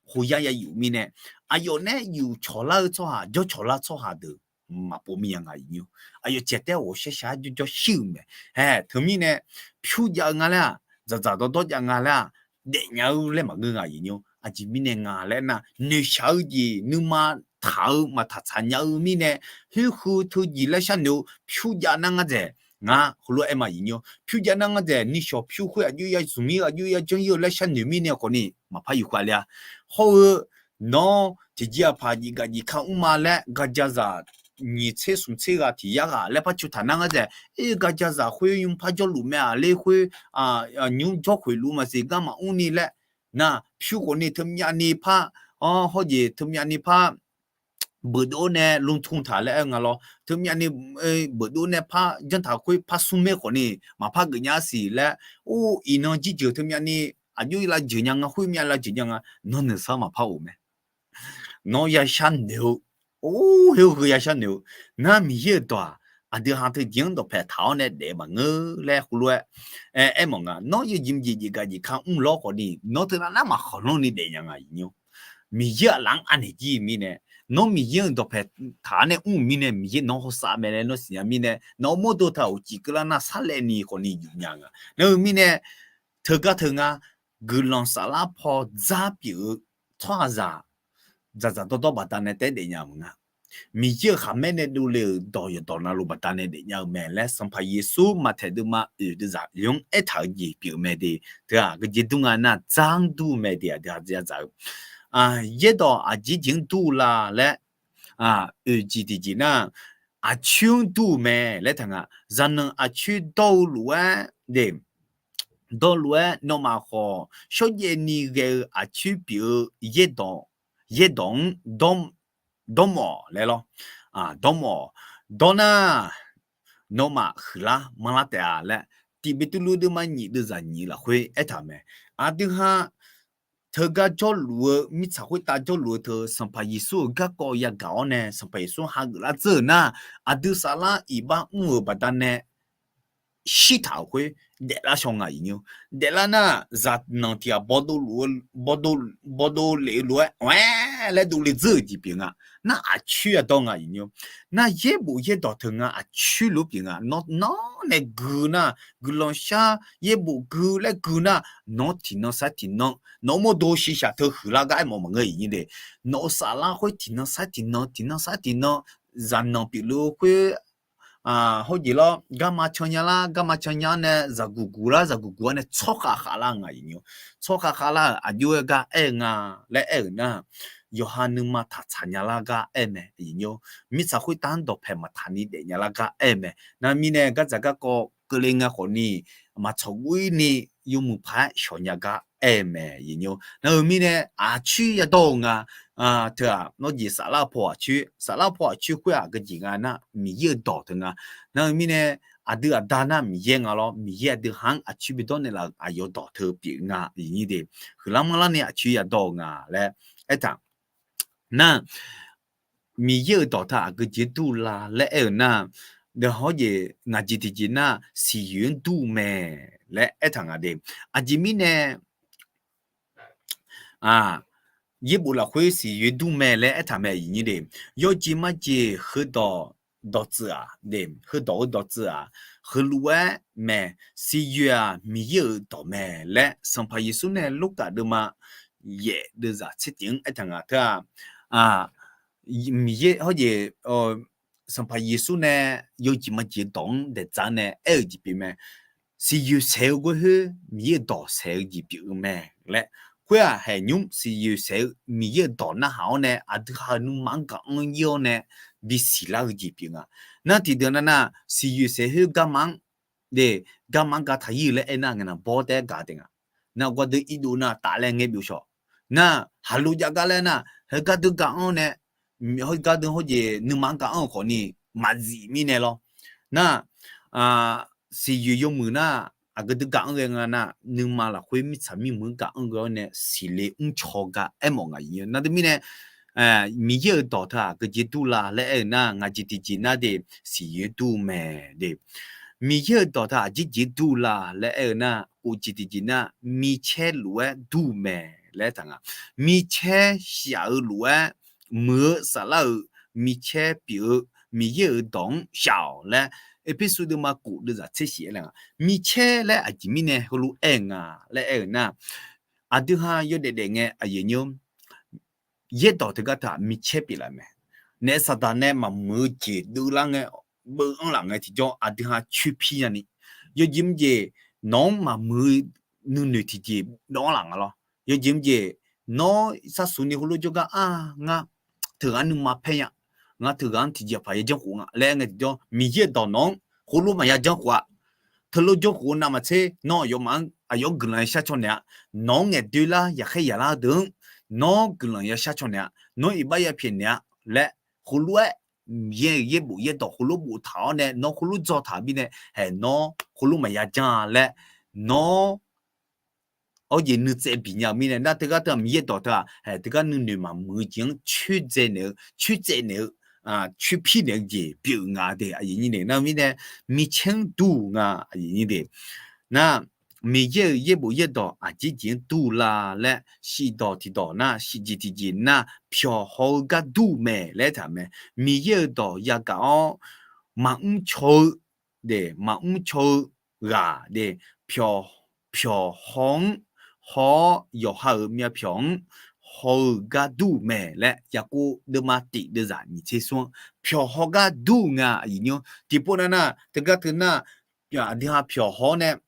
khoyar ya yuf mirnae, aqyawf nae yuf cawqlar-eu tsawrhaq jawr cawqlar tsawrhaq deuq maqpov mir ya nga iqnyir-or. Aqyawf caeq taef-aer ghawqshaq shaq-aer jawrjawr shir-euq mae. Haeq teumirnae pyur jav-eu nga laer-aq, dzaqdzaq dawrdawr jav nga laer-aq, daefnya-eu laer maqngeur nga iqnyir-or. Aqjeq mirnae nga laer nar, noeqshaq-eu jeq nuima taq-eu maqtaq tsaq nya-eu mirnae, hoerhuiq teujeq laer sharnoeq-eu pyur jav nar ngar dzaeq, ngar heulof-aer ma iqnyir-or. Pyur jav nar ngar dzaeq, nishawq pyur khoer aqjox ya zmq-ir aqjox ya janr-ir-eu laer sharnoeq mirnae khawf ni maqpar yuf khav le-a. Hawr-eu nawr tiqjeq aqpaq jeqgaq jeqka mr ma laer gaqjazaq nyiq tser smq tser ghaq tiq yar ghaq laer par cu taq nar ngar dzaeq, ir gaqjazaq khoer nymr par jawrluf mae-aq ler khoer, nymr jawr khoeq luf maqsiq gar maqmr ni laer, nar pyur khawf ni teumyav ni par, hawr jeq teumyav ni par beuqdov nae lmtmq taq laer aer nga lawr. Teumyav ni beuqdov nae par janr taq khoer par smr maer khawf ni maqpar geuf nya-a siq laer, or, iqnan jirjeuq teumyav ni aqjox lav jeuq nya nga, khoer myav lav jeuq nya nga, nawr nuisar maqpar of mae. Nawr yashar noeq-eu, or, heu heu yashar noeq-eu, nar Miqyaer-euq dawq-aq, aqdui ha teujeq-anr dawqpaeq taq-awr nae daef maqngeur laer heulof-aer aer mawf nga. Nawr yawjeq mqjeq jeqgaq jeqka mr lawr khawf ni nawr teunav nar maqkhanq lanr ni daef nya nga iqnyir. Miqyaer aqlaf-anr anaeq jir-eu mirnae, nawr Miqyaer-euq dawqpaeq taq-awr nae mr-euq mirnae, Miqyaer nawq hawsav mae laer nawr siqnya mirnae, nawq-euq mawrdo taq uqcif keuvlar nar sarlaev ni khawf ni yuf nya nga. Nar-eu mirnae, teugar teu nga, guiqlanq saflar paw dzar pyeuf-eu tsawrhaqzaq dzaqdzaq dawrdawr baqdanae taef-aer daefnya maqnga. Miqyaer-euq khaqmaer nae dovle-euq dawq yawqdawq navluf baqdanae daefnya-eu mae laer Sanqpaq Yeqsur Maqtaeq deuvma oeq deuvzaq lef-anr aertaq-eu jeq pyeuf-eu mae de. Teu-aq, aqgeujeq dur nga nar dzar-anr dur-eu mae de, aqdui ha dzaq-eu. Yaerdawq aqjeq jeq-anr dur-eu la laer, oeq jeq tiqjeq nar, aqcoer-anr dur-eu mae laer taq nga. Zaqnanq aqcoer dawr-eu lof-aer de, dawr lof-aer nawmaf khawf shawrjaev ni ghae-eu aqcoer pyeuf-eu yaerdawq, yaerdawq-anr dawrmawf laer lawr. Dawrmawf, dawr nar, nawmaf huiqlar manrlar taef-a laer, Tiq Beqtuvluv deuvma nyiq deuvzaq nyiq lafkhoer aertaq-euq mae. Aqdui ha teugar jawrluf-eu, mirtsaq khoertav jawrluf-eu teu Sanqpaq Yeqsur-euq garkawv yagaq-awr nae Sanqpaq Yeqsur hageuf lar dzeur-euq nar, aqdui saflar iqbax mr-euq baqdanae shirtaq-euq khoer daeflar shaw nga iqnyir. Daeflar nar, zaqnanq tiq ghaq bawdov luf-eu, bawdov lef-eu lof-aer oe laer dovle dzeur-euq jeq pyeuf nga. Nar aqcoer yadawr nga iqnyir. Nar yaerbof yaerdawq teu nga aqcoer lof pyeuf nga. Nawr, nawr nae gui nar, guiqlanq shar yaerbof gui laer gui nar, nawr tiqnan sar tiqnan nawq-euq mawrdo shiqshaq teu huiqlar gar aermawf maqngeur iqnyir de. Nawq-euq saflar khoer tiqnan sar tiqnan, tiqnan sar tiqnan, zaqnanq pyeufluf-eu khoer hawjeq lawr, garma can nya lar, garma can nya-anr nae zaqguq guq lar, zaqguq guq-anr nae tsawrkhav khavlar nga iqnyir. Tsawrkhav khavlar-euq aqjox-aer gar aer-eu nga laer aer-euq nar, yawqha nuima taqtsaq nya lar gar aer mae iqnyir. Mirtsaq khoertav-anr dawqpaeq maqtaq ni daef nya lar gar aer mae. Nar mirnae gardzaq garkawv keuvle ngae khawf ni, maqtsawq guv-ir ni yawmuiq paq-aer shawq nya gar aer mae iqnyir. Nar-eu mirnae aqcoer yadawr-eu nga. Teu-aq, nawr jeq saflar paw aqcoer, saflar paw aqcoer khoer-aq aqgeujeq nga nar Miqyaer-euq dawq teu nga. Nar-eu mirnae aqdui aqda nar Miqyaer nga lawr, Miqyaer aqdui ha-anr aqcoer bidawr naeqlaf-euq aqyawf dawq teu pyeuf nga iqnyir de. Huiqlar manrlar ni aqcoer yadawr-eu nga laer aertaq. Nar, Miqyaer-euq dawq teu aqgeujeq dur la laer aer-euq nar, hawjeq ngaq jeq tiqjeq nar siqyoeq-anr dur mae laer aertaq nga de. Aqjeq mirnae yaerbof lafkhoer siqyoeq dur mae laer aertaq mae iqnyir de. Yawjeq majeq heudawq dawqtsuif-aq de, heudawq-eu dawqtsuif-aq heulof-aer mae. Siqyoeq-aq Miqyaer-euq dawq mae laer Sanqpaq Yeqsur nae Lurkaf deuvma yaef deuvzaq tser tiq-anr aertaq nga teu-aq, Miqyaer hawjeq Sanqpaq Yeqsur nae yawjeq majeq dawq-anr daeqdzaq nae aer-euq jeq pyeuf mae. Siqyoeq saeq-eu ghoer khoer Miqyaer-euq dawq saeq-eu jeq pyeuf-eu mae laer. Khoer-aq haeq nymr siqyoeq saeq-eu Miqyaer-euq dawq narhaq-awr nae aqdui ha-euq nuima-anr gaq-anr ir-awr nae bisiq lar-eu jeq pyeuf nga. Nar tiqdeuq nar nar siqyoeq saeq khoer garma-anr de, garma-anr gar taq ir-eu laer aer nar ngae nar bawr taef-aer gaq taef nga. Nar gar deuq irdov nar taf laer ngae byov shawq. Nar haqlo jav gar laer nar heugar deuq gaq-anr nae, heugar deuq hawjeq nuima-anr gaq-anr-eu khawf ni maqzif mirnae lawr. Nar siqyoeq yawmuiq nar aqgeu deuq gaq-anr ghae nga nar nuima lafkhoer mirtsaq mirmuiq-anr gaq-anr ghae-awr nae siqle mrcaw gar aermawf nga iqnyir. Nar teumirnae Miqyaer-euq dawq teu aqgeujeq dur la laer aer-eu nar ngaq jeq tiqjeq nar de, siqyoeq-anr dur mae de. Miqyaer-euq dawq teu aqjeq jeq dur la laer aer-eu nar, khof jeq tiqjeq nar micaer lof-aer dur mae laer aertaq nga. Micaer shaf-eu lof-aer muiq-eu saflar-euq micaer pyeuf-eu Miqyaer-euq dawq-anr shaf-awq laer Erpersu deuvma khof deuvzaq tser shif-aer laer nga. Micaer laer aqjeq mirnae heulof-aer nga laer aer-eu nar, aqdui ha yawdaef daef ngae aqyuif nymr yaerdawq teugar teu-aq micaer pyeuflaf mae. Naef saqdaq nae maqmuiq-eu jeq deuvlar ngae, beuv-anr laf ngae tiqjawr aqdui ha coer pir nyani, yawjeq mrjeq nawq-anr maqmuiq-eu nuinoeq tiqjeq dawv-anr laf nga lawr. Yawjeq mrjeq, nawr sarsuq ni heulof jawrgar-aq, ngar teughaq-anr nuima paer nya. Ngar teughaq-anr tiqjeqpaq yajanr khof nga laer aer ngae tiqjawr, Miqyaer-euq dawq nawq-anr heulof maqya janr khof-a. Teulof janr khof-eu navmaqtser, nawr aqyawfmaf-anr aqyawf-anr guiqlanq yashar caw naeq-a. Nawq-anr ngaeqdoe lar yaqkhaer yaq lar-eu deuq-anr, nawr guiqlanq yashar caw naeq-a. Nawr iqbax yapyaeq naeq-a laer heulof-aer, Miqyaer-euq yaerbof yaerdawq heulof boftaq-awr nae nawr heulof dzaw taq-euq mirnae, haeq nawr heulof maqya janr-a laer, nawr awr jeq nuitsaev bifnya-eu mirnae, nar teugar teu-aq Miqyaer dawq teu-aq, haeq teugar nuinoeq maqmuiq-eu jeq-anr coer dzae naeq-eu, coer tsaev naeq-eu, coer pyaer naeq-eu jeq pyeuf nga de, aqyuif nyir de. Nar-eu mirnae, micaer-anr dur-euq nga, aqyuif nyir de. Nar, Miqyaer-euq yaerbof yaerdawq aqjeq jeq-anr dur la laer shifdawq tiqdawq nar, shifjeq tiqjeq nar, pyawq haw-eu gar dur-eu mae laer aertaq mae. Miqyaer-euq dawq yagaq-awr, maqmr caw-eu de, maqmr caw-eu ghaq de, pyawq, pyawq haw-anr haw-awr, yawqha-euq myavpyawq-anr haw-eu gar dur-eu mae laer Yaqkov deuvma tiq deuvzaq nyiq tser smr-anr pyawq haw gar dur-eu nga, aqyuif nymr. Tiqpov nav nar, teugar teu nar, aqdui ha pyawq haw-awr nae,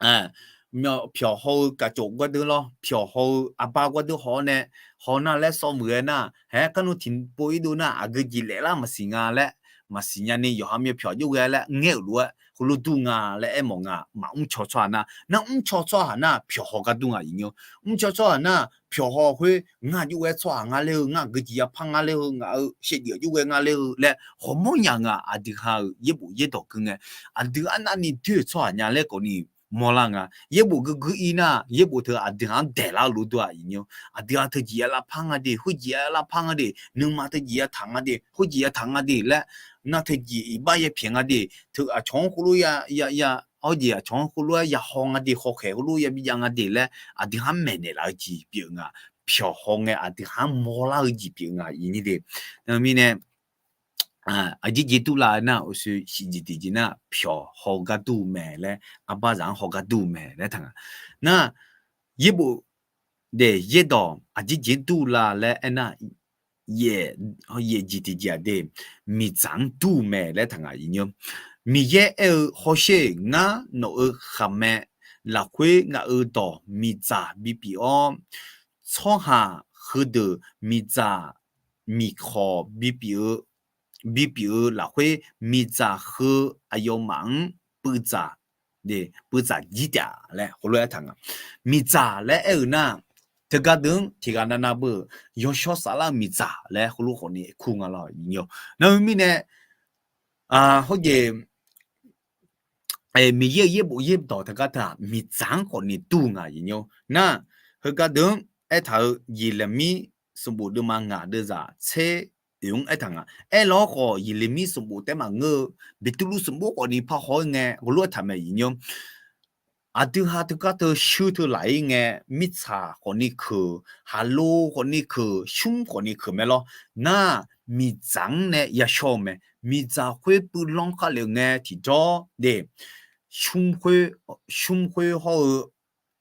pyawq haw-eu kaqcof gawrdeuv lawr, pyawq haw-eu arbar gawrdeuv haw-awr nae, haw nar laer sawr muiq-aer nar, haer kar nmr tiqpov irdov nar, aqgeu jeq laef lar maqsiq nga laer, maqsiq nya ni yawqha myavpyawq jov ghae laer ngaer-euq lof-aer heulof dur nga laer aermawf nga. Maqmr caw tsawrhaq nar, nar mr caw tsawrhaq nar pyawq haw gar dur nga, aqyuif nymr. Mr caw tsawrhaq nar pyawq haw khoer ngar jov ghae tsawrhaq nga ler-eu, ngar aqgeu jeq yapar nga ler-eu, ngaq-euq shaevdzeuf jov ghae nga ler-eu laer ghawqmawr nya nga. Aqdui ha-euq yaerbof yaerdawq keuv ngae, aqdui arnavni doer-euq tsawrhaq nya laer khawfni mawrlar nga. Yaerbof guiqguiq ir nar, yaerbof teu aqdui ha-anr daeqlar-eu lof dur-aq, aqyuif nymr. Aqdui ha teujeq ya lavpar nga de, khoerjeq ya lavpar nga de, nuima teujeq yataq nga de, khoerjeq yataq nga de laer, nar teujeq iqbax yapyaeq nga de, teu aqcawq-anr khoerlof ya, ya, ya, hawr jeq aqcawq-anr khoerlof-aer yahaw nga de, hawkhaeq khoerlof yabi jav nga de laer, aqdui ha-anr maeqnaeq laf-eu jeq pyeuf nga. Pyawq haw ngae aqdui ha-anr mawrlar-eu jeq pyeuf nga, aqyuif nyir de. Nar-eu mirnae, aqjeq jeq dur la nar, uqshoe shifjeq tiqjeq nar, pyawq haw gar dur-eu mae laer, arbar zaq-anr haw gar dur-eu mae laer taq nga. Nar, yaerbof daef yaerdawq aqjeq jeq dur la laer aernar, yaef, yaef jeq tiqjeq-aq de, miqdzaq-anr dur-eu mae laer taq nga, aqyuif nymr. Miqyaer aer-eu, hawsher, ngar nawq-euq khaqmae lafkhoer ngaq-euq dawq miqdzaq bipyeuf-awr, tsawrhaq heudeuq miqdzaq miqkawq bipyeuf-eu, bipyeuf-eu lafkhoer miqdzaq heu aqyawfmaf-anr puivdzaq, puivdzaq jir taef laer heulof-aer taq nga. Miqdzaq laer aer-euq nar, teugar deuq-anr tiqghaq navnav beu-euq yawshawr saflar-eu miqdzaq laer heulof khawfni kur nga lawr, aqyuif nymr. Nar-eu mirnae, hawr jeq, Miqyaer-euq yaerbof yaerdawq teugar teu-aq, miqdzaq-anr khawfni dur nga, aqyuif nymr. Nar, heugar deuq-anr aertaq-eu Yeqlaqmir sanqbof deuvma ngaq deuvzaq tser oeq-anr aertaq nga. Aerlar-awr khawf, Yeqlaqmir sanqbof taef maqngeur-eu, Beqtuvluv sanqbof khawfni parhaw-ir ngae heulof-aer taq mae, aqyuif nymr. Aqdui ha teugar teu shuir teu laf-ir ngae, mirtsaq khawfni keuq, haqlo khawfni keuq, shmr khawfni keuq mae lawr. Nar, miqdzaq-anr nae yashawr-eu mae. Miqdzaq khoer puivlanr khavlef-eu ngae tiqjawr de, shmr khoer, shmr khoer hawr-eu,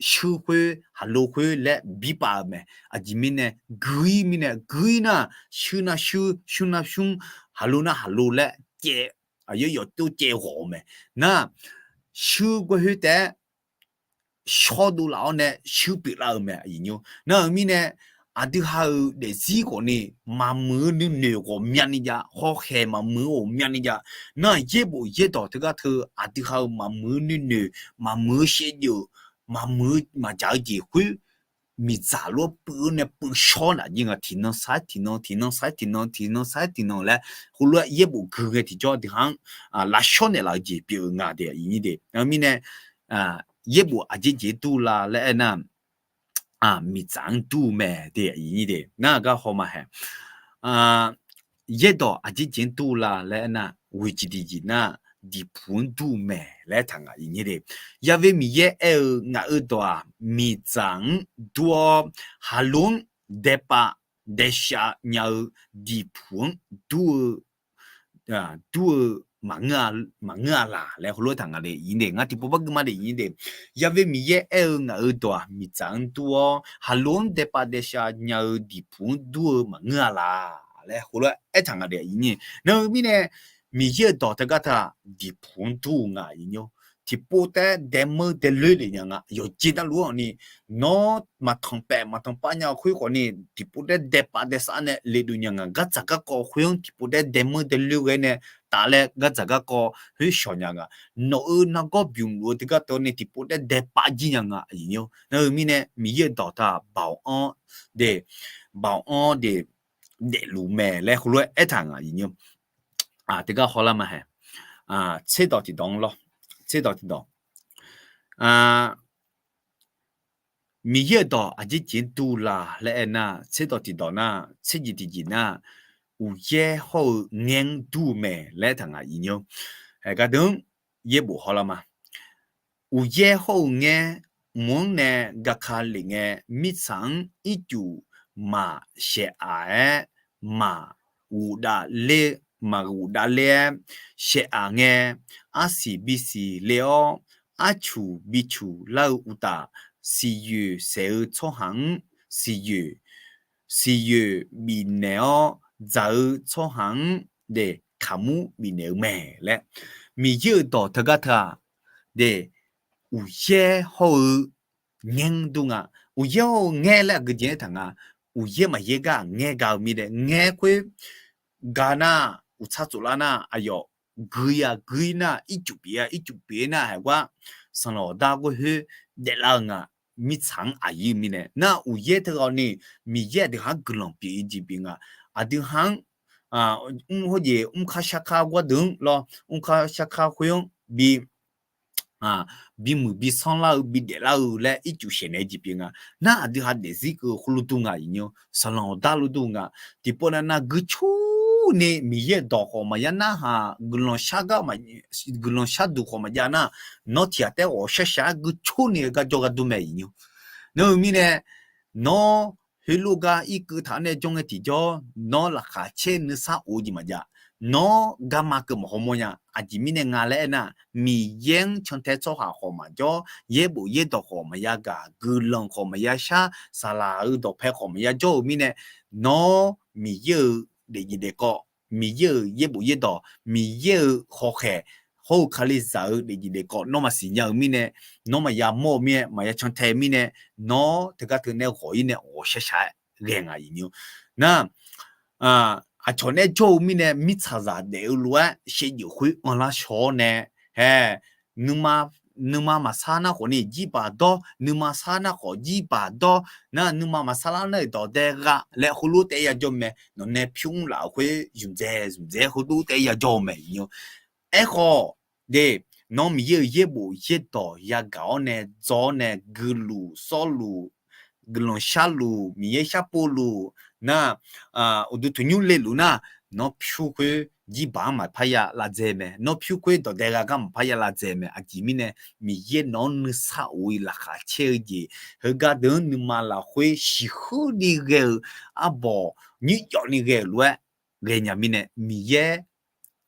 shuir khoer, haqlo khoer laer birpav-eu mae. Aqjeq mirnae, gui-ir mirnae, gui-ir nar, shuir nar shuir, shmr nar shmr, haqlo nar haqlo laer caev, aqyawf yawf tov caev ghawq-eu mae. Nar, shuir gawr khoer taef-aer shawr dov laf-awr nae shuir pyeuflar-eu mae, aqyuif nymr. Nar-eu mirnae, aqdui ha-euq daefzir khawfni maqmuiq-eu nuinoeq ghawqmyani jav, hawkhaeq maqmuiq-eu ghawqmyani jav. Nar, yaerbof yaerdawq teugar teu aqdui ha-euq maqmuiq-eu nuinoeq, maqmuiq-eu shaevdzeuf, maqmuiq-eu maqjaq-eu jeq khoer miqdzaq lof-aer puiv-eu nae puiv shawr naf jir nga. Tiqnan sar-aer tiqnan, tiqnan sar-aer tiqnan, tiqnan sar-aer tiqnan laer heulof-aer yaerbof gui ngae tiqjawr aqdui ha-anr lavshawr naeqlaf-eu jeq pyeuf-eu nga de, aqyuif nyir de. Nar-eu mirnae, yaerbof aqjeq jeq dur la laer aernar, miqdzaq-anr dur-eu mae de, aqyuif nyir de. Nar-eu gar hawma hae, yaerdawq aqjeq jeq-anr dur la laer aernar, ghoeq jeq tiqjeq nar, diqpuq-anr dur-eu mae laer taq nga, aqyuif nyir de. Ya've Miqyaer aer-eu, ngaq-euq dawq-aq, miqdzaq-anr dur-awr, haqlo-anr daepav daeshav nya-eu diqpuq-anr dur-eu, dur-eu maqngeur-a laq laer heulof-aer taq nga de, aqyuif nyir de. Ngar tiqpov bar gui ma de, aqyuif nyir de. Ya've Miqyaer aer-eu, ngaq-euq dawq-aq, miqdzaq-anr dur-awr, haqlo-anr daepav daeshav nya-eu diqpuq-anr dur-eu maqngeur-a laq laer heulof-aer aertaq nga de, aqyuif nyir. Nar-eu mirnae, Miqyaer-euq dawq teugar teu-aq, diqpuq-anr dur-eu nga, aqyuif nymr. tiqpov taef-aer daemeur daeloer lef nya nga. Yawqjeq navluf-anr ni, nawr maqtanq paef maqtanq pav nya-eu khoer khawf ni, tiqpov taef-aer daepav daesav nae lef duq nya nga. Gardzaq garkawv khoer-anr tiqpov taef-aer daemeur daeloer ghae nae taf laer gardzaq garkawv khoer shawq nya nga. Nawq-euq nargawr bymq luf-eu teugar teu ni tiqpov taef-aer daepav jir nya nga, aqyuif nymr. Nar-eu mirnae Miqyaer-euq dawq taq baoq-anr de, baoq-anr de, daefluf mae laer heulof-aer aertaq nga, aqyuif nymr. Teugar hawlar ma hae. Tserdawq tiqdawq-anr lawr. Tserdawq tiqdawq. Miqyaer-euq dawq aqjeq jeq-anr dur la laer aernar, tserdawq tiqdawq nar, tserjeq tiqjeq nar, uqyaer hawr-eu ngaer-anr dur-eu mae laer aertaq nga, aqyuif nymr. Haeq gardeuq-anr yaerbof hawlar ma. Uqyaer hawr-eu ngaer, mq-anr nae gaka lef ngae, mirtsaq-anr ircuf maq shaeq aq-aer, maq ghofdav ler, maq ghofdav ler-aer shaeq aq ngae, arsiq bisiq le-awr, arcuq bicuq lar-eu uqtaf, siqyoeq saeq-eu tsawrhaq-anr siqyoeq, siqyoeq bifnaeq-awr, dzaq-eu tsawrhaq-anr de kaqmur bifnaeq-eu mae laer, Miqyaer-euq dawq teugar teu-aq de, uqyaer hawr-eu ngaer-anr dur nga. Uqyaer hawr-eu ngaer laer aqgeu jeq aertaq nga. Uqyaer maqyaer gar ngaer ga-eu mirnae, ngaer khoer ga nar, uqtsar tsoflar nar, aqyawf gui-a gui nar, ircuf pyeuf-a ircuf pyeuf nar, haeq gar sanqlanq ghawqdar ghoer khoer daeflar-eu nga. Mirtsaq-anr aqyuif mirnae nar, uqyaer teughaq ni Miqyaer aqdui ha-anr guiqlanq pyeuf-ir jeq pyeuf nga. Aqdui ha-anr mr hawjeq mrkar sharkar gawr deuq-anr lawr, mrkar sharkar khoer-anr bi bimuiq bi sanrlar-eu bi daeflar-eu laer ircuf shaeqnaeq-eu jeq pyeuf nga. Nar aqdui ha daefzir keuv khoerlof dur nga, aqyuif nymr, sanqlanq ghawqdar lof dur nga. Tiqpov nav nav guicoer ni Miqyaer-euq dawq khawf maqya narhaq, guiqlanq shar gar, guiqlanq sharduq khawf maqjav nar, nawr tiqghaq taef-aer ghawqshaq shaq-aer guicoer ni heugar jawrgar dur mae, aqyuif nymr. Nar-eu mirnae, nawr heulof gar irkeuv taq-anr nae jawr ngae tiqjawr, nawr laqkhaq caer nuisar of-eu jeq maqjav. Nawr garma keuv maqhaw mawr nya. Aqjeq mirnae nga laer aernar, Miqyaer-anr cantae tsawrhaq khawf maqjawr, yaerbof yaerdawq khawf maqya gaq, guiqlanq khawf maqya shar, saqlaq-euq dawqpae khawf maqya jawr-eu mirnae, nawr Miqyaer-euq daefjeq daefkawv, Miqyaer-euq yaerbof yaerdawq, Miqyaer-euq hawkhaeq, hawr-eu Kalizaq-euq daefjeq daefkawv nawr maqsiq nya-eu mirnae, nawr maqya mawr-eu mirnae, maqya cantae-eu mirnae, nawr teugar teu nae ghawq-ir nae ghawqshaq shaq-aer ghae nga, aqyuif nymr. Nar, aqcawq nae jawr-eu mirnae mirtsaqzaq daef-eu lof-aer shaevdzeuf khoer anrlar shaw-awr nae, hae, nuima maqsar nar khawf ni jirbaq dawr, nuima sar nar khawf jirbaq dawr, nar nuima maqsar lar nar-euq dawq dae gha laer heulof taef-aer yajawr mae. Nawq nae pyur mr laf-euq khoer zmqdzae zmqdzae heulof taef-aer yajawr-eu mae, aqyuif nymr. Aerkhawf de, nawr Miqyaer-euq yaerbof yaerdawq yagaq-awr nae dzaw-awr nae guiluf sawrluf, guiqlanq sharluf, Miqyaer sharpov luf, nar, uqduq tanqnymr leluf nar, nawr pyur khoer jirbaq-anr maqpar ya lavdzae mae. Nawr pyur khoer dawq dae gha gar maqpar ya lavdzae mae. Aqjeq mirnae, Miqyaer nawq-anr nuisar of-ir laqkhaq caer-eu jeq, heugar deuq-anr nuima lafkhoer siqhuir ni ghae-eu, arbawq nymr yawf ni ghae-euq lof-aer ghaenya mirnae, Miqyaer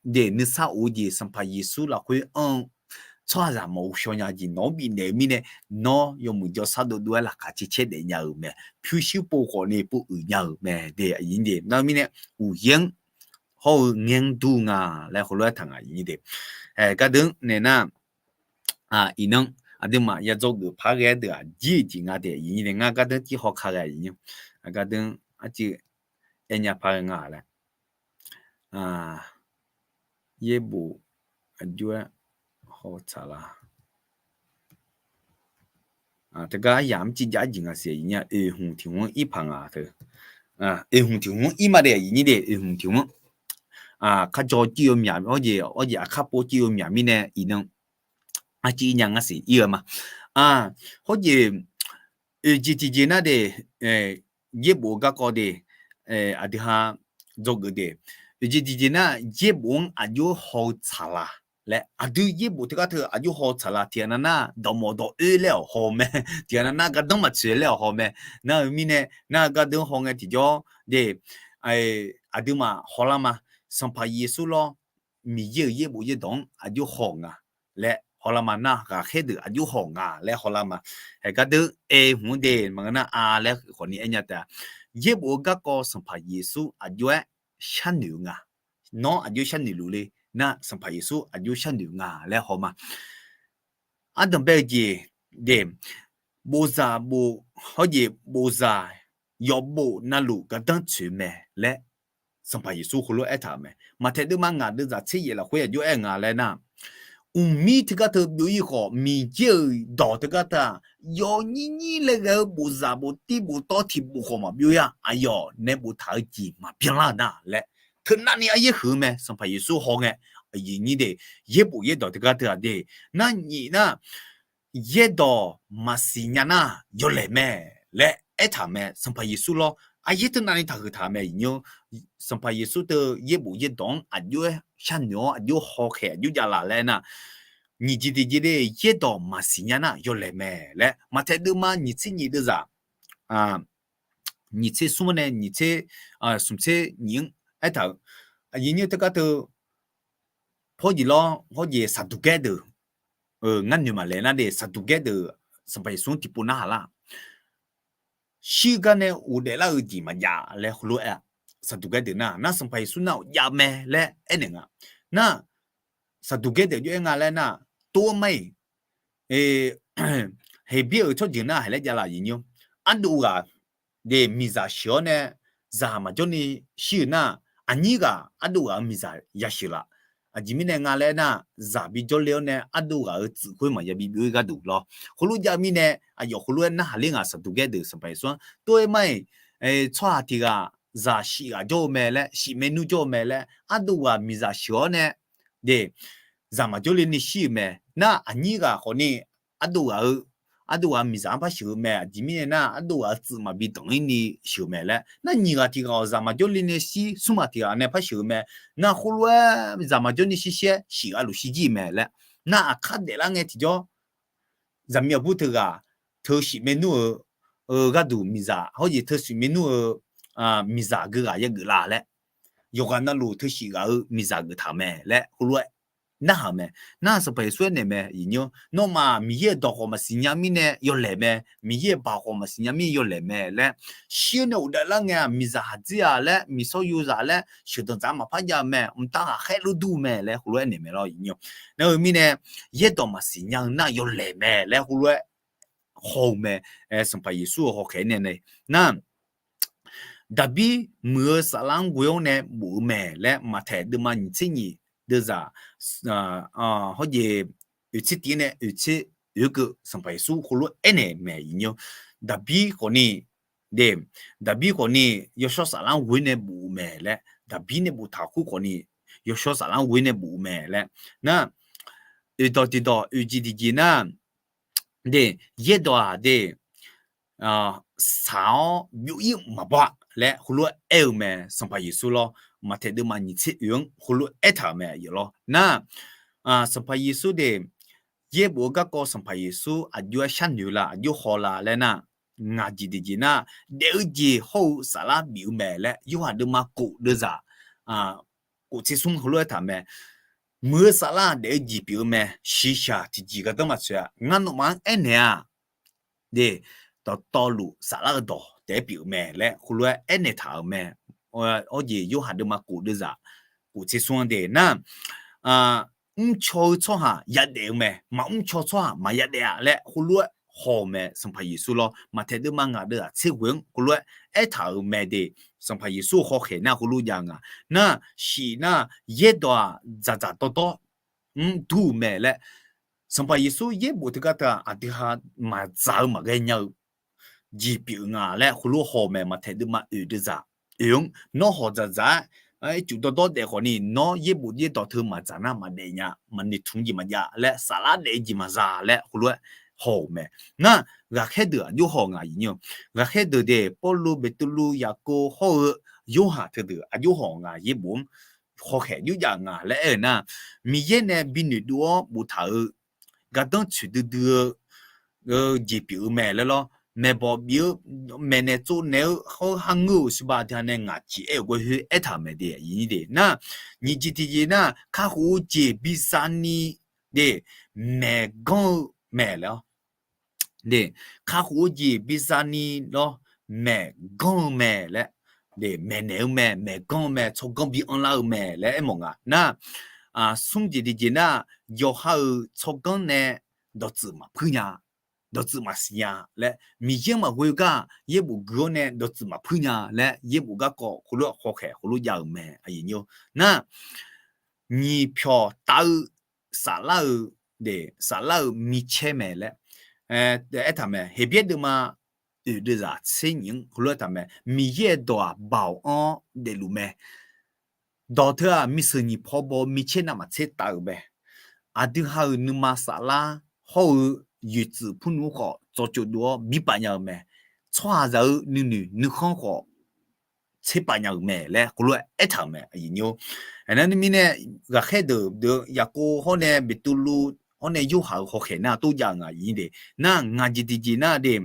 de nuisar of-eu jeq Sanqpaq Yeqsur lafkhoer anr-eu tsawrhaqzaq maqghov shaw nya jeq nawq-anr bifnaeq-eu mirnae, nawr yawmuiq jawrshar dovdov-aer laqkhaq caer caer daef nya-euq mae. Pyurshuir pov khawf ni pov uiq nya-euq mae de, aqyuif nymr de. Nar-eu mirnae, uqyaer-anr hawr-eu ngaer-anr dur nga laer heulof-aer taq nga, aqyuif nymr de. Gardeuq-anr naeq nar, iqnan aqduimaf ya dzawgeuf par ghae-aer deuq-aq jir-eu jeq nga de, aqyuif nymr de. Ngar gardeuq-anr tiv haw ka ghae, aqyuif nymr. Gardeuq-anr arcuiv aernya par ghae nga laer. Yaerbof aqjox-aer haw tsaq la. Teugar aryamq mrciv jav-aer jeq nga siq, aqyuif nymr. Oeq hmq tiq hmq-anr ir paq nga teu. Oeq hmq tiq hmq-anr ir ma de, aqyuif nymr de, oeq hmq tiq hmq-anr. Kharjaw cir-eu myaq hawjeq, hawjeq aqkar pov cir-eu myaq mirnae iqnan arcuiv ir nya ngar siq ir-eu ma. Hawjeq oeq jeq tiqjeq nar de, yaerbof-eu garkawv de, aqdui ha dzawgeuf de. Oeq jeq tiqjeq nar, yaerbof-anr aqjox haw-eu tsaq la laer, aqdui yaerbof teugar teu aqjox haw-eu tsaq la. Tiqghaq nav nar, dawqmawf dawq oer laer-awq haw mae. Tiqghaq nav nar, gardanr maqtsoeq laer-awq haw mae. Nar-eu mirnae, nar-eu gardeuq-anr haw ngae tiqjawr de, aqduimaf hawlar ma. Sanqpaq Yeqsur lawr, Miqyaer-euq yaerbof yaerdawq-anr aqjox haw-euq nga laer hawlar ma. Nar ghaqkhaer deuq aqjox haw-euq nga laer hawlar ma. Haeq gardeuq aer hmq-anr de maqngeur nar, a laer khawf ni aer nya taef-a. Yaerbof-eu garkawv Sanqpaq Yeqsur aqjox-aer sharnoeq-eu nga. Nawr aqjox sharnoeq luf le. Nar Sanqpaq Yeqsur aqjox sharnoeq-eu nga laer haw ma. ardanq bae-eu jeq, de, bofzaq bof, hawjeq bofzaq yawqbof navluf gardanr tsoeq mae laer Sanqpaq Yeqsur heulof-aer aertaq-euq mae. Maqtaeq deuvma ngaq deuvzaq tser yaef lafkhoer aqjox aer-eu nga laer nar, mqmir teugar teu byov-ir khawf, Miqyaer-euq dawq teugar teu-aq, yawnyir nyir laer ghae-eu bofzaq boftir boftawv tiq bof khawf maqbyov-ir-a. Aqyawf nae boftaq-eu jeq maqbyanlar-euq nar laer, teunavni aryaer huiq-eu mae. Sanqpaq Yeqsur hawngae, aqyuif nyir de, yaerbof yaerdawq teugar teu-aq de, nar nyif nar, yaerdawq maqsiq nya nar yawlaeq mae laer aertaq-euq mae. Sanqpaq Yeqsur lawr, aryaer teunavni taqhuiq taq-euq mae. Sanqpaq Yeqsur teu yaerbof yaerdawq-anr aqjox-aer sharnoeq-awr aqjox hawkhaeq aqjox javlaf laer nar, nyiq jeq tiqjeq de, yaerdawq maqsiq nya nar yawlaeq mae laer Maqtaeq deuvma nyiq tser nyiq deuvzaq, nyiq tser smr nae nyiq tser, smq tser nyiq-anr aertaq-euq, aqyuif nyir teugar teu, pawrjeq lawr hawjeq Saqduqgaer deuq, ngar noeq maqlaeq nar de, Saqduqgaer deuq Sanqpaq Yeqsur-anr tiqpov narhaq lar. Shir gar nae ghofdaef lar-eu jeq maqjav laer heulof-aer-a. Saqduqgaer deuq nar, nar Sanqpaq Yeqsur nar ghofjav mae laer aernaeq nga. Nar, Saqduqgaer deuq jov-aer nga laer nar, tov-aer mar-iq, Heqbyaer-euq tsawrjeuq nar haiq laer javlaf aqyuif nyir, ardov ghaq de miqzaq sheuq-awr nae zaq maqjawr ni shir-euq nar, aqnyir ghaq ardov ghaq-euq miqzaq yasheuq laf. Aqjeq mirnae nga laer nar, zaq bijawr le-awr nae ardov ghaq-euq tsuif khoer maqya bibyov-ir gharduq lawr. Heulof jav mirnae aqyawf heulof-aer narhaq ler nga. Saqduqgaer deuq Sanqpaq Yeqsur-anr tov-aer mar-iq, tsawrhaq tiq ghaq zaq shif ghaq jawr-eu mae laer, shif maernmr jawr-eu mae laer, ardov ghaq miqzaq sheuq-awr nae de, zaq maqjawr le ni shir-euq mae. Nar aqnyir ghaq khawf ni ardov ghaq-eu, ardov ghaq-euq miqzaq-anr par sheuq-eu mae. Aqjeq mirnae nar, ardov ghaq-euq tsuif maqbi danq-ir ni sheuq-eu mae laer. Nar nyiq ghaq tiq ghaq-awq zaq maqjawr le ni shir, smr ghaq tiq ghaq nae par sheuq-eu mae. Nar khoerlof-aer zaq maqjawr ni shir shir-aer shif ghaq luf shirjir-eu mae laer. Nar aqkar daeflar ngae tiqjawr, zaqmiq aqbur teughaq, teu shif maernmr-eu gharduq miqzaq hawjeq teu shif maernmr-eu miqzaq geughaq yageuf la laer, yawqghaq navluf teu shif ghaq-eu miqzaq geuf taq-euq mae laer heulof-aer narhaq-euq mae. Nar Sanqpaq Yeqsur aernaeq mae, iqnyir-awr, nawmaf Miqyaer-euq dawq khawf maqsiq nya mirnae yawlaeq mae, Miqyaer-euq baoq khawf maqsiq nya mirnae yawlaeq mae laer, shir-awr nae ghofdaef lar ngae-aq, miqzaq haqdzir-aq laer, miqsawr yozaq laer sheuqdanq dzaq-anr maqpar jav-eu mae, mqtav ghaqkhaer lor dur-eu mae laer heulof-aer aernaeq mae lawr, iqnyir-awr. Nar-eu mirnae, yaerdawq maqsiq nya-eu nar yawlaeq mae laer heulof-aer haw-eu mae. Sanqpaq Yeqsur-euq hawkhaeq nae nae, nar, Daqbir muiq-eu saflar-anr ghoe-awr nae bof-eu mae laer Maqtaeq deuvma nyiq tser nyiq deuvzaq, hawjeq oeq tser tiq-ir nae oeq tser oeq keuv Sanqpaq Yeqsur heulof-aer aernaeq mae, iqnyir-awr. Daqbir khawfni, de, Daqbir khawfni yawshawr saflar-anr ghoe-ir nae bof-eu mae laer, Daqbir nae boftaq kur khawfni yawshawr saflar-anr ghoe-ir nae bof-eu mae laer. Nar, oeqdawq tiqdawq oeq jeq tiqjeq nar, de, yaerdawq-aq de, saq-awr byov-ir maqbaw-a laer heulof-aer aer-eu mae. Sanqpaq Yeqsur lawr, Maqtaeq deuvma nyiq tser oeq-anr heulof-aer aertaq-euq mae, aqyawf lawr. Nar, Sanqpaq Yeqsur de, yaerbof-eu garkawv Sanqpaq Yeqsur aqjox-aer sharnoeq la, aqjox haw la laer nar, ngaq jeq tiqjeq nar, daef-eu jeq hawr-eu saflar bif-eu mae laer Yorhaq deuvma kof deuvzaq kof tser smr heulof-aer aertaq mae. Muiq-eu saflar daef-eu jeq pyeuf-eu mae, shiqshaq tiqjeq gardanr maqtsoeq-a. Ngar nawmaf-anr aernaeq-a, de, dawqtawvluf saflar-eu dawq taef-aer pyeuf-eu mae laer heulof-aer aernaeq taq-euq mae. Hawjeq Yorhaq deuvma kof deuvzaq kof tser smr-anr de nar, mrcaw-eu tsawrhaq yadaef-eu mae, maqmr caw tsawrhaq maqya daef-a laer heulof-aer haw-eu mae. Sanqpaq Yeqsur lawr, Maqtaeq deuvma ngaq deuvzaq tser ghoe-anr heulof-aer aertaq-euq mae de. Sanqpaq Yeqsur-euq hawkhaeq nar heulof jav nga. Nar, shif nar, yaerdawq-aq dzaqdzaq dawrdawr mr dur-eu mae laer, Sanqpaq Yeqsur yaerbof teugar teu-aq, aqdui ha maqdzaq-eu maqghae nya-eu jeq pyeuf nga laer heulof haw-eu mae. Maqtaeq deuvma oeq deuvzaq oeq-anr, nawr hawq dzaqdzaq-aer ircuf dawrdawr daef khawfni, nawr yaerbof yaerdawq teu maqdzaq nar maqdaef nya, maqnoeq tmq jeq maqjav laer, saflar daef-eu jeq maqza laer heulof-aer haw-euq mae. Nar, ghaqkhaer deuq aqjox haw nga, iqnyir-awr. Ghaqkhaer deuq de, Pawrluv, Beqtuvluv, Yaqkov hawr-eu Yorhaq teudeuq aqjox haw nga, yaerbof-anr hawkhaeq aqjox jav nga laer aer-eu nar, Miqyaer nae bi noeqdov-awr boftaq-euq gardanr tsoeq duidui-eu jeq pyeuf-eu mae laer lawr. Maeqbawq bif-eu maeqnaeq tsovnaeq-eu hawr-eu kharngeur-euq siqba tiq ghaq nae ngaq jeq aer-euq gawr khoer aertaq-euq mae de, iqnyir de nar, nyiq jeq tiqjeq nar, kakhof-eu jeq bizani de, maeqganr-eu mae laer-awr. De, kakhof-eu jeq bizani lawr, maeqganr-eu mae laer, de, maeqnaeq-eu mae, maeqganr-eu mae, tsawrganr bi anrlar-eu mae laer aermawf nga. Nar, smr jeq tiqjeq nar, yawqha-euq tsawrganr nae dawqtsuif maqpuir nya, dawqtsuif maqsiq nya laer, Miqyaer-anr maqghoe gar yaerbof gui-awr nae dawqtsuif maqpuir nya laer yaerbof garkawv khoerlof-aer hawkhaeq khoerlof jav-euq mae. Nar, nyiq pyawq tav-eu saflar-eu, saflar-eu micaer mae laer aertaq mae. Heqbyaer deuvma oeq deuvzaq tser nyiq-anr khoerlof-aer taq mae. Miqyaer-euq dawq-aq, baoq-anr daefluf mae. Dawq teu-aq, miseuq nyiq paw baw micaer navmaqtser tav-euq mae. Aqdui ha-euq nuima saflar hawr-eu yoeqtsuif purnmr khawf tsawqtsov dov-awr bi paf nya-eu mae. Tsawrhaqzaq-eu nuinoeq nuikhanr khawf tser paf nya-euq mae laer khoerlof-aer aertaq-euq mae. Aernar mirnae, ghaqkhaer deuq deuq Yaqkov hawr nae Beqtuvluv hawr nae Yorhaq-euq hawkhaeq nar tov jav-eu nga. Nar, ngaq jeq tiqjeq nar de,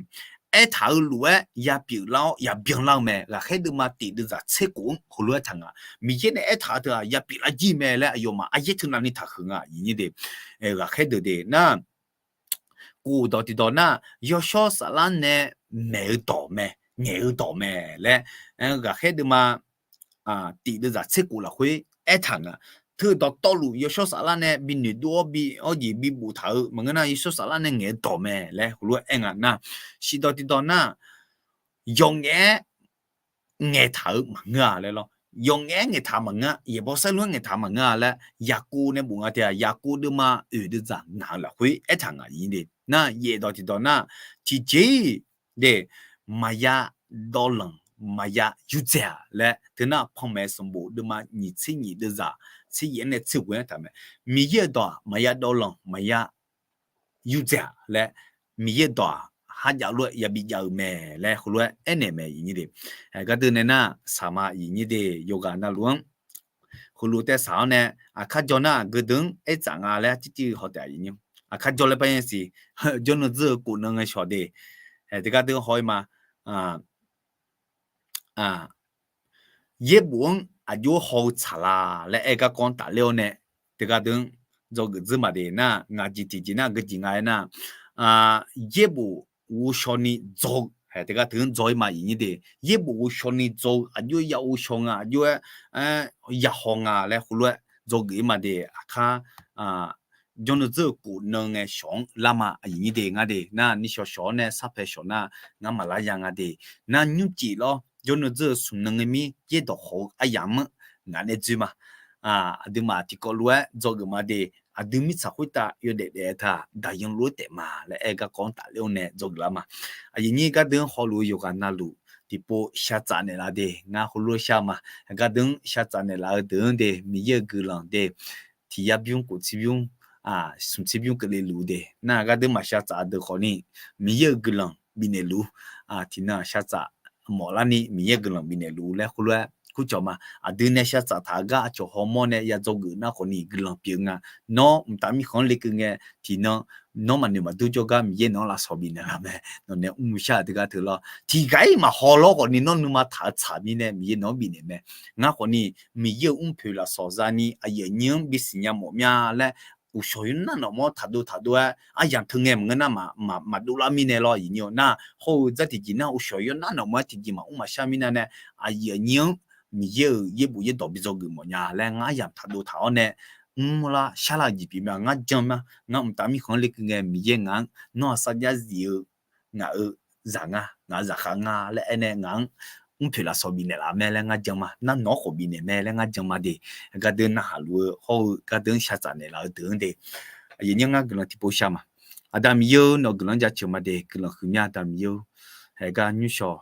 aertaq-eu lof-aer yapyeuf lar-awr yabyan lar-eu mae. Ghaqkhaer deuvma tiq deuvzaq tser khof-anr khoerlof-aer taq nga. Miqyaer nae aertaq-eu teu-aq yapyeuf lar jir mae laer aqyawfmaf aryaer teunav ni taq huiq nga. Ghaqkhaer deuq de nar, kof dawq tiqdawq nar, yawshawr saflar nae maeq-eu dawq mae, ngaeq-eu dawq mae laer, ghaqkhaer deuvma tiq deuvzaq tser khof lafkhoer aertaq nga. Teu dawqtawvluf yawshawr saflar nae bi noeqdov-awr bi awr jeq bi boftaq-eu maqngeur nar, yawshawr saflar nae ngaeq-eu dawq mae laer khoerlof-aer aer nga nar, shiq dawq tiqdawq nar, yawf ngaef-aer ngaeqtaq-eu maqngeur-a laer lawr. Yawf ngaef-aer ngaeqtaq maqngeur-a, yaeqbawq saerlu-aer ngaeqtaq maqngeur-a laer Yaqkov nae bof nga teu-aq, Yaqkov deuvma oeq deuvzaq ngaq-eu lafkhoer aertaq nga. Nar, yaef dawq tiqdawq nar, tiqjeq-iq de, maqya dawvlanq maqya yurdzae-aq laer teu nar, Panmaeq sanqbof deuvma nyiq tser nyiq deuvzaq tser yaef-anr nae tser ghoe-anr taq mae. Miqyaer-euq dawq-aq, maqya dawvlanq maqya yurdzae-aq laer, Miqyaer-euq dawq-aq, kharjav lof-aer yabi jav-eu mae laer khoerlof-aer aernaeq mae. Gardeuv nae nar, saqma iqnyir de yawqghaq navluf-anr heulof taev saq-awr nae, aqkar jawr nar, aqgeu deuq-anr aertsaf nga laer tirtir haw taef. Aqkar jawr laer par yanr siq, jawrnan dzeur-eu kof nan ngae shawq de, teugar deuq-anr haw-ir ma. Yaerbof-anr aqjox haw-eu tsaq la laer aer garkawv-anr tafler-awr nae, teugar deuq-anr dzawgeuf dzeur ma de nar, ngaq jeq tiqjeq nar aqgeu jeq nga aernar, yaerbof ghovshaw ni dzaw-eu teugar deuq-anr dzaw-ir ma iqnyir de. Yaerbof ghovshaw ni dzaw-eu aqjox-aer ya ghovshaw nga, aqjox-aer ya haw nga laer khoerlof-aer dzawgeuf-ir ma de. Aqkar jawrnan dzeur-eu kof nan ngae shawq-anr lar ma iqnyir de. Ngar de nar, nishawq shawq-awr nae sarpae shawq nar, ngar maqlar ya nga de. Nar nymrcif lawr, jawrnan dzeur-eu smq nan ngae mir yaerdawq khawf-eu aryamq-anr ngaq nae dzoer ma. Aqduimaf tiqkawv lof-aer dzawgeuf ma de. Aqdui mirtsaq khoertav yawdaef daef-eu teu-aq, daqyan lof-aer taef ma laer aer garkawv-anr tafler-awr nae dzawgeuf lar ma. Aqyuif nyir gardeuq-anr hawluf-eu yawqghaq navluf tiqpov shar tsaf naeqlaf de. Ngar heulof-aer shar ma. Gardeuq-anr shar tsaf naeqlaf-eu deuq-anr de, Miqyaer-euq guiqlanq de, tiq yar bymr kof tser bymr, smq tser bymr keuvle luf de. Nar gardeuq maqshar tsaf deuq khawfni, Miqyaer-euq guiqlanq bifnaeq luf-ur. Tiqnan shar tsaf mawf larni Miqyaer-euq guiqlanq bifnaeq luf-ur laer khoerlof-aer kurcawq ma. Aqdui nae shar tsaf taq-eu gar aqcawq hawmawr nae ya dzawgeuf nar khawfni guiqlanq pyeuf nga. Nawr mqtav mirkhanq-anr lekeuv ngae, tiqnan nawr maqnoeq maqdur jawrgar Miqyaer nawq-anr lafsawq bifnaeq laf mae. Nawq nae mrmuiq shar-euq teugar teu lawr. Tiq ghaq-ir maqhaw lawr khawfni nawr nuima taq-eu tsaq mirnae Miqyaer nawq-anr bifnaeq mae. Ngar khawfni Miqyaer-euq mrpoeq lafsawq zani aqyuif aqnyir-anr bisiq nya mawf mya laer, uqshawq yawr nar nawq mawr taqdov taqdov-aer aryamq teu ngae maqngeur nar, maqdov lar mirnae lawr iqnyir-awr nar, hawr-eu dzar tiqjeq nar uqshawq yawr nar nawq mawr-aer tiqjeq maqmr maqshar mirnae nae, aqyuif aqnyir-anr Miqyaer-euq yaerbof yaerdawq bi dzawgeuf mawf nya laer ngar aryamq taqdov taq-awr nae, mrlar sharlar-eu jeq pyeuf ma. Ngar jan ma. Ngar mqtav mirkhanq-anr lekeuv ngae Miqyaer ngaq-anr nawr-aq sarjax zif-eu ngaq-euq zaq nga, ngaq-euq zaqkhav nga laer aernae ngaq-anr mrpoeq lafsawq bifnaeq laf mae laer ngar jan ma. Nar nawq-anr khawf bifnaeq mae laer ngar jan ma de. Gardeuq narhaq luf-eu hawr-eu gardeuq-anr shar tsaf naeqlaf-eu deuq-anr de. Aqyuif nyir ngar guiqlanq tiqpov shar ma. Aqda Miqyaer-or, nawq-eu guiqlanq-anr jaceuq ma de. Guiqlanq huiqmya Aqda Miqyaer-or, haeq gar nymrshawq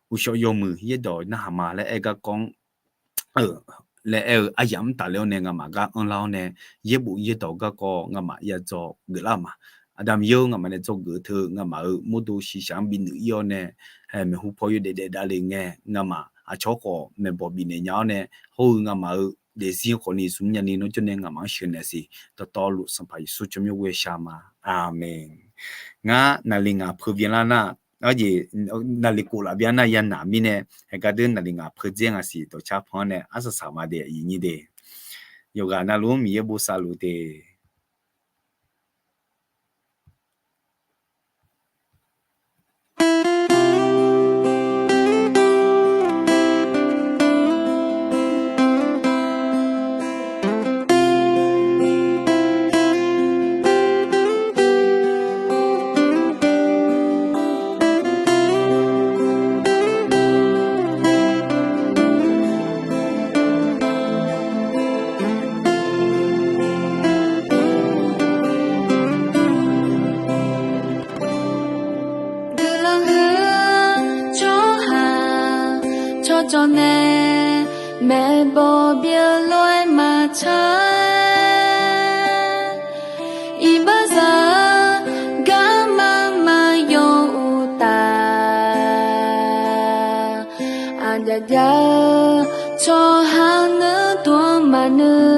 uqshawq yawmuiq yaerdawq narhaq ma laer aer garkawv-anr laer aer-eu aryamq-anr tafler-awr nae nga'maf gar anrlar-awr nae, yaerbof yaerdawq garkawv nga'maf ya dzawgeuf lar-eu ma. Aqda Miqyaer-or, nga'maf nae dzawgeuf-eu teu nga'maf-euq mawrdo shiqshaq-anr bi nuif-ir-awr nae, maeqhu paw yawdaef daef davle ngae, nga'maf aqcawq khawf maeqbawq bifnaeq nya-awr nae, hawr-eu nga'maf-euq daefzir khawfni zmq nyani nawr jawr nae nga'maf-anr sheuqnaeq siq. Dawqtawvluf Sanqpaq Yeqsur tsawrmyanr ghoe shar ma. Aqmeq. Ngar naqli ngaq peuq byan lar nar, arjeq naqli kof laf byan nar yanaq mirnae, haeq gardeuq naqli ngaq peuq dzaer nga siq dawqcar pan-anr nae arsaq saq ma de, aqyuif nyir de. Yawqghaq navluf-anr Miqyaer bosav luf de. nae maeqbawq byeuf lof-aer maqtsaq-a. Iqbaxzaq-eu garma maqyaw uqtaf, aqjav jav-eu tsawrhaq nuiduq-anr maqnui